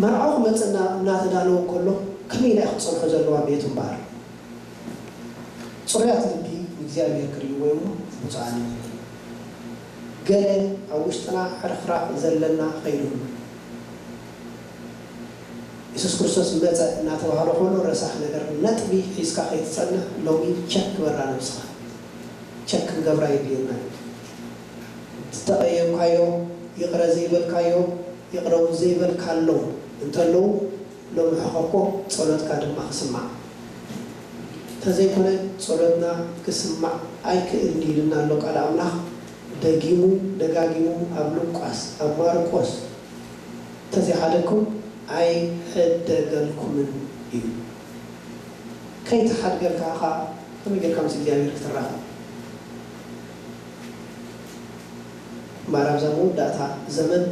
መርዓዊ ክመጽእ እና- እናተዳለወ እንከሎ ከመይ ኢላ ክትጸንሖ ዘለዋ ቤቱ እምበኣር? ጽሩያት ልቢ ንእግዚኣብሔር ክርእይዎ እዮም ብፁዓን እዮም። ገለ ኣብ ውሽጥና ሕርኽራኽ ዘለና ኸይድህሉ የሱስ ክርስቶስ መጸ እናተባህለ ከሎ ረሳሕ ነገር ነጥቢ ሒዝካ ከይትጸንሕ ሎሚ ቸክ ግበራ ነብስኻ። ቸክ ክንገብራ የድልየና እዩ። ዝተቐየምካዮ ይቕረ ዘይበልካዮ ይቕረ እውን ዘይበልካሎም እንተለዉ ሎሚ ሕኸኮ ጸሎትካ ድማ ክስማዕ እንተዘይኮነ ጸሎትና ክስማዕ ኣይክእልን ኢልና ኣሎ ቃል ኣምላኽ። ደጊሙ ደጋጊሙ ኣብ ሉቃስ ኣብ ማርቆስ እንተዘይሓደግኩም ኣይሕደገልኩምን እዩ። ከይተሓድገልካ ኸዓ ከመይ ጌርካ ምስ እግዚኣብሔር ክትራኸብ? እምበኣር ኣብዛ መወዳእታ ዘመን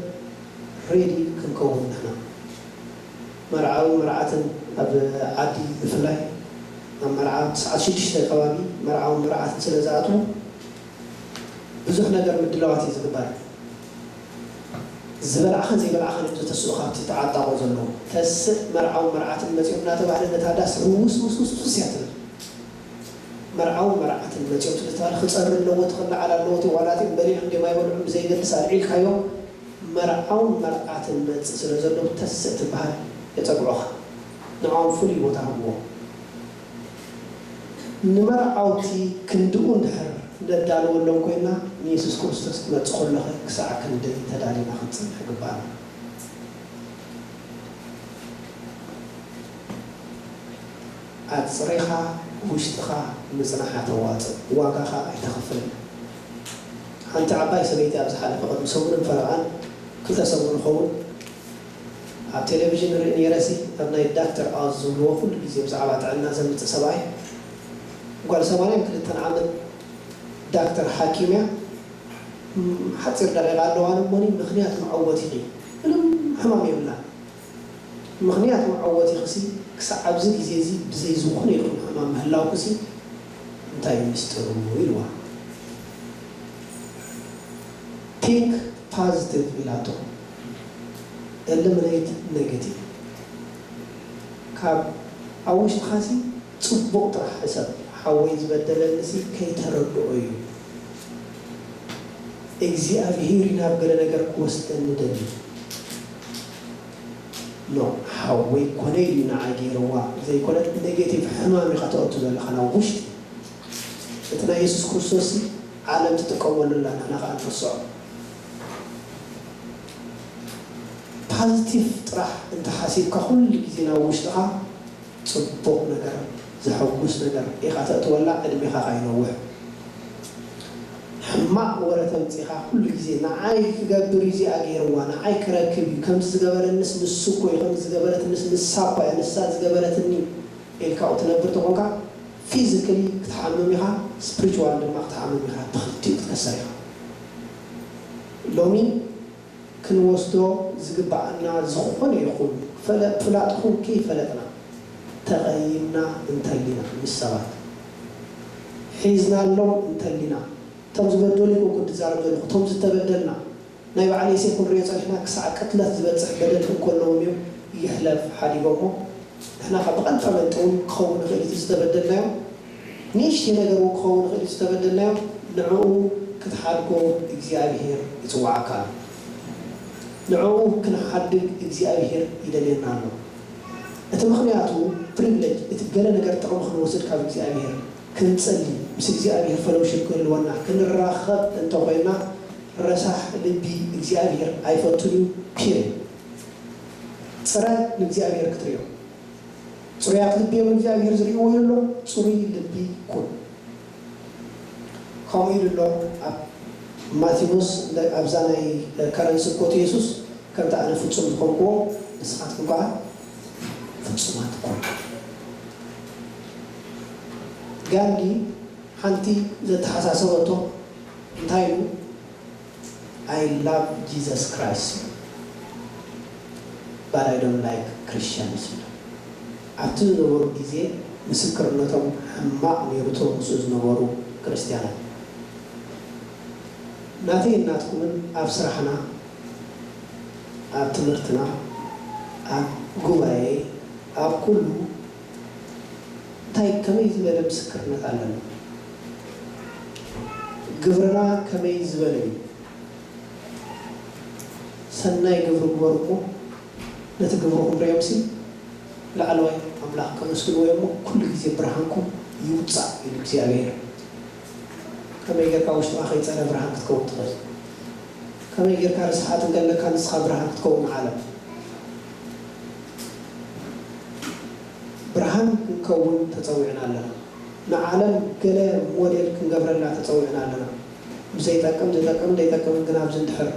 ሬዲ ክንከውን ንሕና መርዓዊ መርዓትን ኣብ ዓዲ ብፍላይ ኣብ መርዓ ሰዓት ሽዱሽተ ከባቢ መርዓዊ መርዓትን ስለ ዝኣትዉ ብዙሕ ነገር ምድላዋት እዩ ዝግበር። ዝበላዕኻን ዘይበላዕኻን እዮም ዝተስኡ ካብቲ ተዓጣቑ ዘለዉ። ተስእ መርዓዊ መርዓትን መፂኦም እናተባህለ ነታ ዳስ ህውስ ውስ ውስ ውስ እያ ትብል። መርዓዊ መርዓትን መፂኦም ስለ ዝተባህለ ክፀሪ ኣለዎ፣ ትኽላዓል ኣለዎ፣ ዋላ እቲኦም በሊዖም ድዮም ኣይበልዑን ብዘይገድስ ኣልዒልካዮም መርዓውን መርዓትን መጽእ ስለ ዘለዉ ተስእ ትበሃል የጸግዑኻ። ንዕኦም ፍሉይ ቦታ ሃብዎ። ንመርዓውቲ ክንድኡ እንድሕር ነዳልወሎም ኮይንና ንየሱስ ክርስቶስ ክመጽእ ከሎኸ ክሳዕ ክንደይ ተዳሊና ክንጸንሕ ግባእና። ኣጽሪኻ ውሽጥኻ ምጽናሕ ኣተዋጽእ ዋጋኻ ኣይተኽፍልን። ሓንቲ ዓባይ ሰበይቲ ኣብ ዝሓለፈ ቅድሚ ሰሙንን ፈረቓን ክልተ ሰሙን ይኸውን ኣብ ቴሌቪዥን ንርኢ ነይረሲ ኣብ ናይ ዳክተር ኣዝ ዝብልዎ ኩሉ ግዜ ብዛዕባ ጥዕና ዘምጽእ ሰብኣይ ጓል ሰማንያን ክልተን ዓመት ዳክተር ሓኪም እያ። ሓፂር ደቂቃ ኣለዋ ንሞኒ ምክንያት መዐወት ኢኺ ምንም ሕማም የብላ። ምኽንያት መዐወቲኽሲ ክሳዕ ኣብዚ ግዜ እዚ ብዘይ ዝኾነ ይኹን ሕማም ምህላውክሲ እንታይ እዩ ምስጢሩ? ኢልዋ። ቲንክ ፓዚቲቭ ኢላቶ። ኤልምኔት ኔጌቲቭ። ካብ ኣብ ውሽጥኻሲ ጽቡቕ ጥራሕ ሕሰብ። ሓወይ ዝበደለኒሲ ከይተረድኦ እዩ እግዚኣብሄር እዩ ናብ ገለ ነገር ክወስደኒ ደልዩ። ኖ ሓወይ ኮነ ኢሉ ንዓ ገይርዋ ዘይኮነት ኔጌቲቭ ሕማም ኢኻ ተእቱ ዘለኻ ናብ ውሽጢ። እቲ ናይ የሱስ ክርስቶስ ዓለም ትጥቀመሉ ኣላ ንሕና ከዓ ንርስዖ። ፓዚቲቭ ጥራሕ እንተሓሲብካ ኩሉ ግዜ ናብ ውሽጥኻ ጽቡቕ ነገር ዘሐጉስ ነገር ኢኻ ተእትወላ፣ ዕድሜኻ ካይነውሕ። ሕማቕ ወረ ተምጺኻ ኩሉ ግዜ ንዓይ ክገብር እዩ፣ እዚኣ ገይርዋ፣ ንዓይ ክረክብ እዩ፣ ከምዚ ዝገበረንስ ንሱ እኮ እዩ፣ ከምዚ ዝገበረትንስ ንሳ እኳ እያ፣ ንሳ ዝገበረትኒ ኢልካ ትነብር ተኾንካ፣ ፊዚካሊ ክትሓምም ኢኻ፣ ስፕሪቹዋል ድማ ክትሓምም ኢኻ፣ ብኽልቲኡ ክትከሰር ኢኻ። ሎሚ ክንወስዶ ዝግብኣና ዝኾነ ይኹን ፈለ-፣ ፍላጥ ኹን ከይፈለጥና ተቐይምና እንተሊና ምስ ሰባት ሒዝናሎም እንተሊና፣ እቶም ዝበደሉ ይኹን ክዛረብ ዘለኹ፣ እቶም ዝተበደልና፣ ናይ በዓል ዮሴፍ ክንሪኦ ጸኒሕና ክሳዕ ቅትለት ዝበጽሕ በደል እንከለዎም እዮም ይሕለፍ ሓዲጎሞ። ንሕና ካብ ብቐንጣ መንጠውን ክኸውን ይኽእል እቲ ዝተበደልናዮ፣ ንእሽተይ ነገር እውን ክኸውን ይኽእል እቲ ዝተበደልናዮ፣ ንዕኡ ክትሓድጎ እግዚኣብሔር ይጽውዓካ ኣሎ። ንዕኡ ክንሓድግ እግዚኣብሔር ይደልየና ኣሎ። እቲ ምኽንያቱ ፕሪቪሌጅ፣ እቲ ገለ ነገር ጥቕሚ ክንወስድ ካብ እግዚኣብሔር፣ ክንጸሊ፣ ምስ እግዚኣብሔር ፈሎውሽፕ ክህልወና፣ ክንራኸብ እንተኾይና፣ ረሳሕ ልቢ እግዚኣብሔር ኣይፈቱን እዩ። ፒሪድ። ጽረ ንእግዚኣብሔር ክትሪኦ። ጽሩያት ልቢ እዮም እግዚኣብሔር ዝርእይዎ ኢሉ ኣሎ። ጽሩይ ልቢ ኩን። ከምኡ ኢሉ ኣሎ ኣብ ማቴዎስ፣ ኣብዛ ናይ ከረንሲ ኮት የሱስ፣ ከምቲ ኣነ ፍጹም ዝኾንክዎ ንስኻትኩም ከዓ ፍጹማት ኩኑ። ጋንዲ ሓንቲ ዘተሓሳሰበቶ እንታይ ኢሉ? I love Jesus Christ but I don't like Christians ኢሉ። ኣብቲ ዝነበሩ ግዜ ምስክርነቶም ሕማቕ ነይሩ፣ እቶም ምስኡ ዝነበሩ ክርስትያናት። ናተይን ናትኩምን ኣብ ስራሕና፣ ኣብ ትምህርትና፣ ኣብ ጉባኤ፣ ኣብ ኩሉ እንታይ ከመይ ዝበለ ምስክርነት ኣለና? ግብርና ከመይ ዝበለ እዩ? ሰናይ ግብሪ ግበሩ እሞ ነቲ ግብርኹም ርእዮምሲ ላዕለዋይ ኣምላኽ ከመስግንዎ እዮም እሞ ኩሉ ግዜ ብርሃንኩም ይውጻእ ኢሉ እግዚኣብሔር። ከመይ ጌርካ ውሽጥኻ ከይጸረ ብርሃን ክትከውን ትኽእል? ከመይ ጌርካ ርስሓት እንከለካ ንስኻ ብርሃን ክትከውን ንዓለም? ብርሃን ክንከውን ተጸዊዕና ኣለና። ንዓለም ገለ ሞዴል ክንገብረላ ተጸዊዕና ኣለና። ብዘይጠቅም፣ ዝጠቅም ዘይጠቅምን ግን ኣብዚ እንድሕር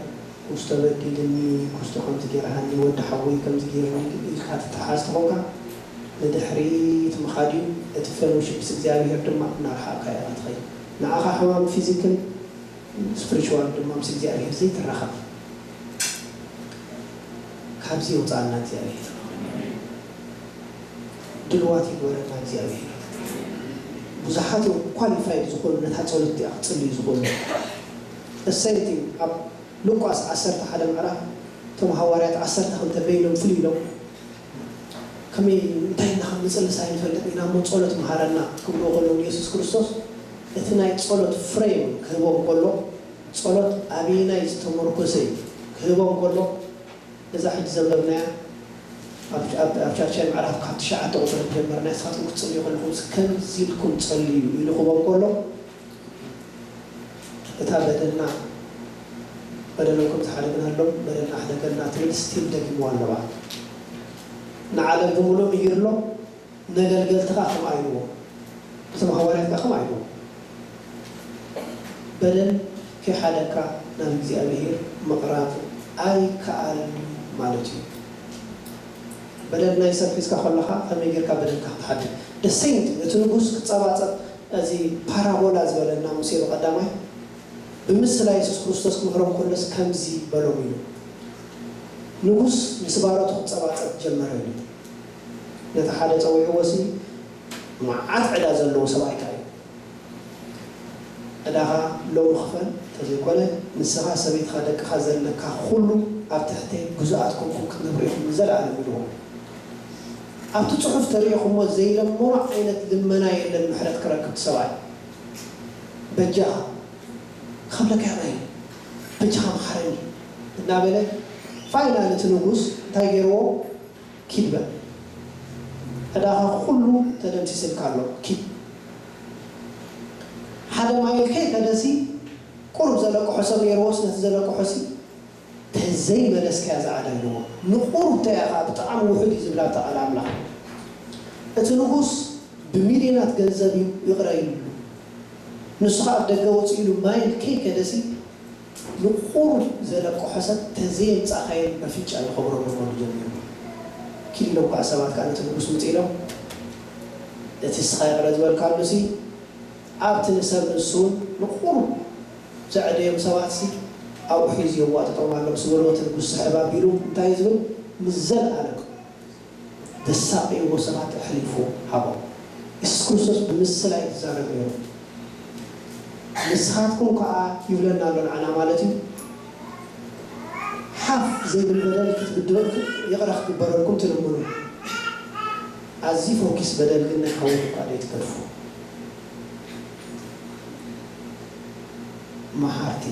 ኩስቶ በዲልኒ፣ ኩስቶ ከምዚ ጌርሃኒ፣ ወዲ ሓወይ ከምዚ ጌርኒ ኢልካ ትተሓዝ ተኾንካ ንድሕሪት ምኻድ እዩ። እቲ ፌሎሺፕ ምስ እግዚኣብሔር ድማ እናረሓቕካ ኢኻ ትኸይድ። ንዓኻ ሕማም ፊዚክን ስፕሪቹዋል ድማ ምስ እግዚኣብሔር ዘይትራኸብ። ካብዚ የውፅኣና እግዚኣብሔር። ድልዋት ይግበረና እግዚኣብሔር። ብዙሓት እዮም ኳሊፋይድ ዝኾኑ ነታ ጸሎት እቲኣ ክጽልዩ ዝኾኑ። The same thing ኣብ ሉቃስ ዓሰርተ ሓደ ምዕራፍ እቶም ሃዋርያት ዓሰርተ ክልተ በይኖም ፍልይ ኢሎም ከመይ እንታይ ኢልና ከም ንጽልስ ኣይንፈልጥን ኢና እሞ ጸሎት መሃረና ክብልዎ ከለዉ ንየሱስ ክርስቶስ እቲ ናይ ጸሎት ፍሬም ክህቦም ከሎ ጸሎት ኣበየናይ ዝተመርኮሰ እዩ ክህቦም ከሎ እዛ ሕጂ ዘንበብናያ ኣብ ኣብ ኣብ ቻቻይ ምዕራፍ ካብ ትሽዓተ ቁጽሪ ጀመርና ንስኻትኩም ክትጽልዩ ከለኹም ከምዚ ኢልኩም ጸልዩ ኢሉ ክህቦም ከሎ እታ በደልና በደሎም ከም ዝሓደግናሎም በደልና ሕደገልና ትብል ስቲል ደጊምዋ ኣለዋ። ንዓለም ብምሉእ ምሂርሎ ነገልገልትኻ ከምኣ ኢልዎ። እቶም ሃዋርያት ከኣ ከምኣ ኢልዎ። በደል ከይሓደግካ ናብ እግዚኣብሄር ምቕራብ ኣይከኣልን ማለት እዩ። በደል ናይ ሰብ ሒዝካ ከለኻ ከመይ ጌርካ በደልካ ክትሓድግ? The same thing እቲ ንጉስ ክጸባጸብ እዚ ፓራቦላ ዝበለና ሙሴ ብቐዳማይ ብምስላ የሱስ ክርስቶስ ክምህሮም ከሎስ ከምዚ በሎም ኢሉ። ንጉስ ምስ ባሮቱ ክጸባጸብ ጀመረ ኢሉ። ነቲ ሓደ ጸዊዕዎ ሲ መዓት ዕዳ ዘለዎ ሰብኣይ ከኣ እዩ። ዕዳኻ ሎሚ ክፈል እንተዘይኮነ ንስኻ፣ ሰበይትኻ፣ ደቅኻ ዘለካ ኩሉ ኣብ ትሕተይ ግዙኣት ኮንኩም ክትነብሩ ኢኹም ንዘለኣለም ኢልዎ። ኣብቲ ጽሑፍ ተሪኢኹሞ ዘይለመኖ ዓይነት ልመና የለን ምሕረት ክረክብ ሰብኣይ። በጃኻ ካብ ለካያና እዩ በጃኻ መሓረኒ እናበለ ፋይናል እቲ ንጉስ እንታይ ገይርዎ? ኪድ በል ዕዳኻ ኩሉ ተደምሲስልካ ኣሎ ኪድ። ሓደ ማይል ከይከደሲ ቁሩብ ዘለቅሖ ሰብ ነይርዎስ ነቲ ዘለቅሖሲ ተዘይመለስካያ ዝዓዳ ኣለዎ። ንቁሩብ ተያ ከዓ ብጣዕሚ ውሑድ እዩ ዝብላ እታ ቃል ኣምላኽ። እቲ ንጉስ ብሚልዮናት ገንዘብ እዩ ይቕረ ኢሉ። ንሱ ኸዓ ኣብ ደገ ወፂኡ ኢሉ ማይል ከይከደሲ ንቑሩብ ዘለቅሖ ሰብ ተዘየምፃእኻዮ በፍጫ ይኸብሮ ምባሉ ጀሚሩ። ኪድ ኢሎም ከዓ ሰባት ከዓ ነቲ ንጉስ ምፅ ኢሎም እቲ ንስኻ ይቕረ ዝበልካሉሲ ኣብቲ ንሰብ ንሱ እውን ንቑሩብ ዘዕደዮም ሰባትሲ ኣብኡ ሒዙ የዋጥጦም ኣሎ ምስ በልዎ እቲ ንጉስ ስሕብ ኣቢሉ እንታይ እዩ ዝብል ንዘለኣለም ዘሳቐይዎ ሰባት ኣሕሊፉ ሃቦም። የሱስ ክርስቶስ ብምስላ እዩ ዝዛረብ ነይሩ። ንስኻትኩም ከዓ ይብለና ኣሎ ንዓና ማለት እዩ። ሓፍ ዘይብል በደል ክትብድበልኩም ይቕረ ክግበረልኩም ትልምኑ። ኣዝዩ ፈውኪስ በደል ግን ናይ ሓወት እኳ ዘይትገድፉ። መሓርቲ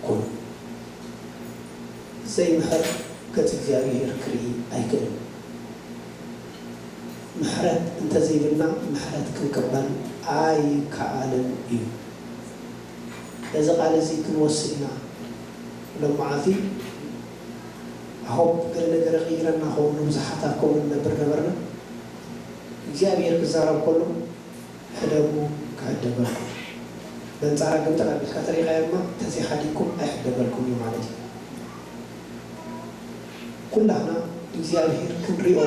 ኩኑ። ዘይምሕር ገጽ እግዚኣብሔር ክርኢ ኣይክእልን። ምሕረት እንተዘይብልና ምሕረት ክንቅበል ኣይከኣልን እዩ። ነዚ ቃል እዚ ክንወስድ ኢና። ሎም መዓልቲ ኣሆብ ገለ ነገር ይቕይረና ኸውን ንብዙሓት ኣብ ከምኡ ንነብር ነበርና። እግዚኣብሔር ክዛረብ ከሎ ሕደጉ ክሕደገኩም። በንጻራ ግን ጠላቢልካ ተሪኻዮ ድማ ተዘይሓዲግኩም ኣይሕደገልኩም እዩ ማለት እዩ። ኩላህና እግዚኣብሔር ክንሪኦ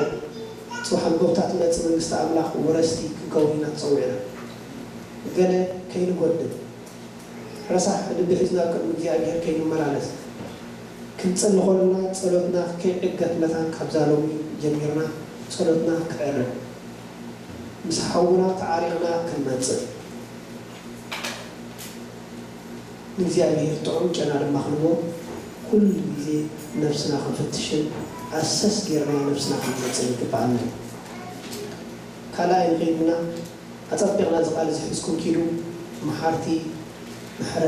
ጽባሕ ኣብ ጎብታ ትመጽእ መንግስቲ ኣምላኽ ወረስቲ ክንከውን ኢና ተጸዊዕና። ገለ ከይንጎድል ረሳሕ ልቢ ሒዝና ኣብ ቅድሚ እግዚኣብሔር ከይንመላለስ ክንጽሊ ከለና ጸሎትና ከይዕገት መታን ካብዛ ሎሚ ጀሚርና ጸሎትና ክዕርብ ምስ ሓውና ተዓሪቕና ክንመጽእ ንእግዚኣብሔር ጥዑም ጨና ድማ ክንቦ ኩሉ ግዜ ነብስና ክንፍትሽን ኣሰስ ጌርና ነብስና ክንመጽእ ይግብኣና እዩ። ካልኣይ ንኸይድና ኣጸቢቕና እዚ ቃል እዚ ሒዝኩም ኪዱ መሓርቲ ምሕረት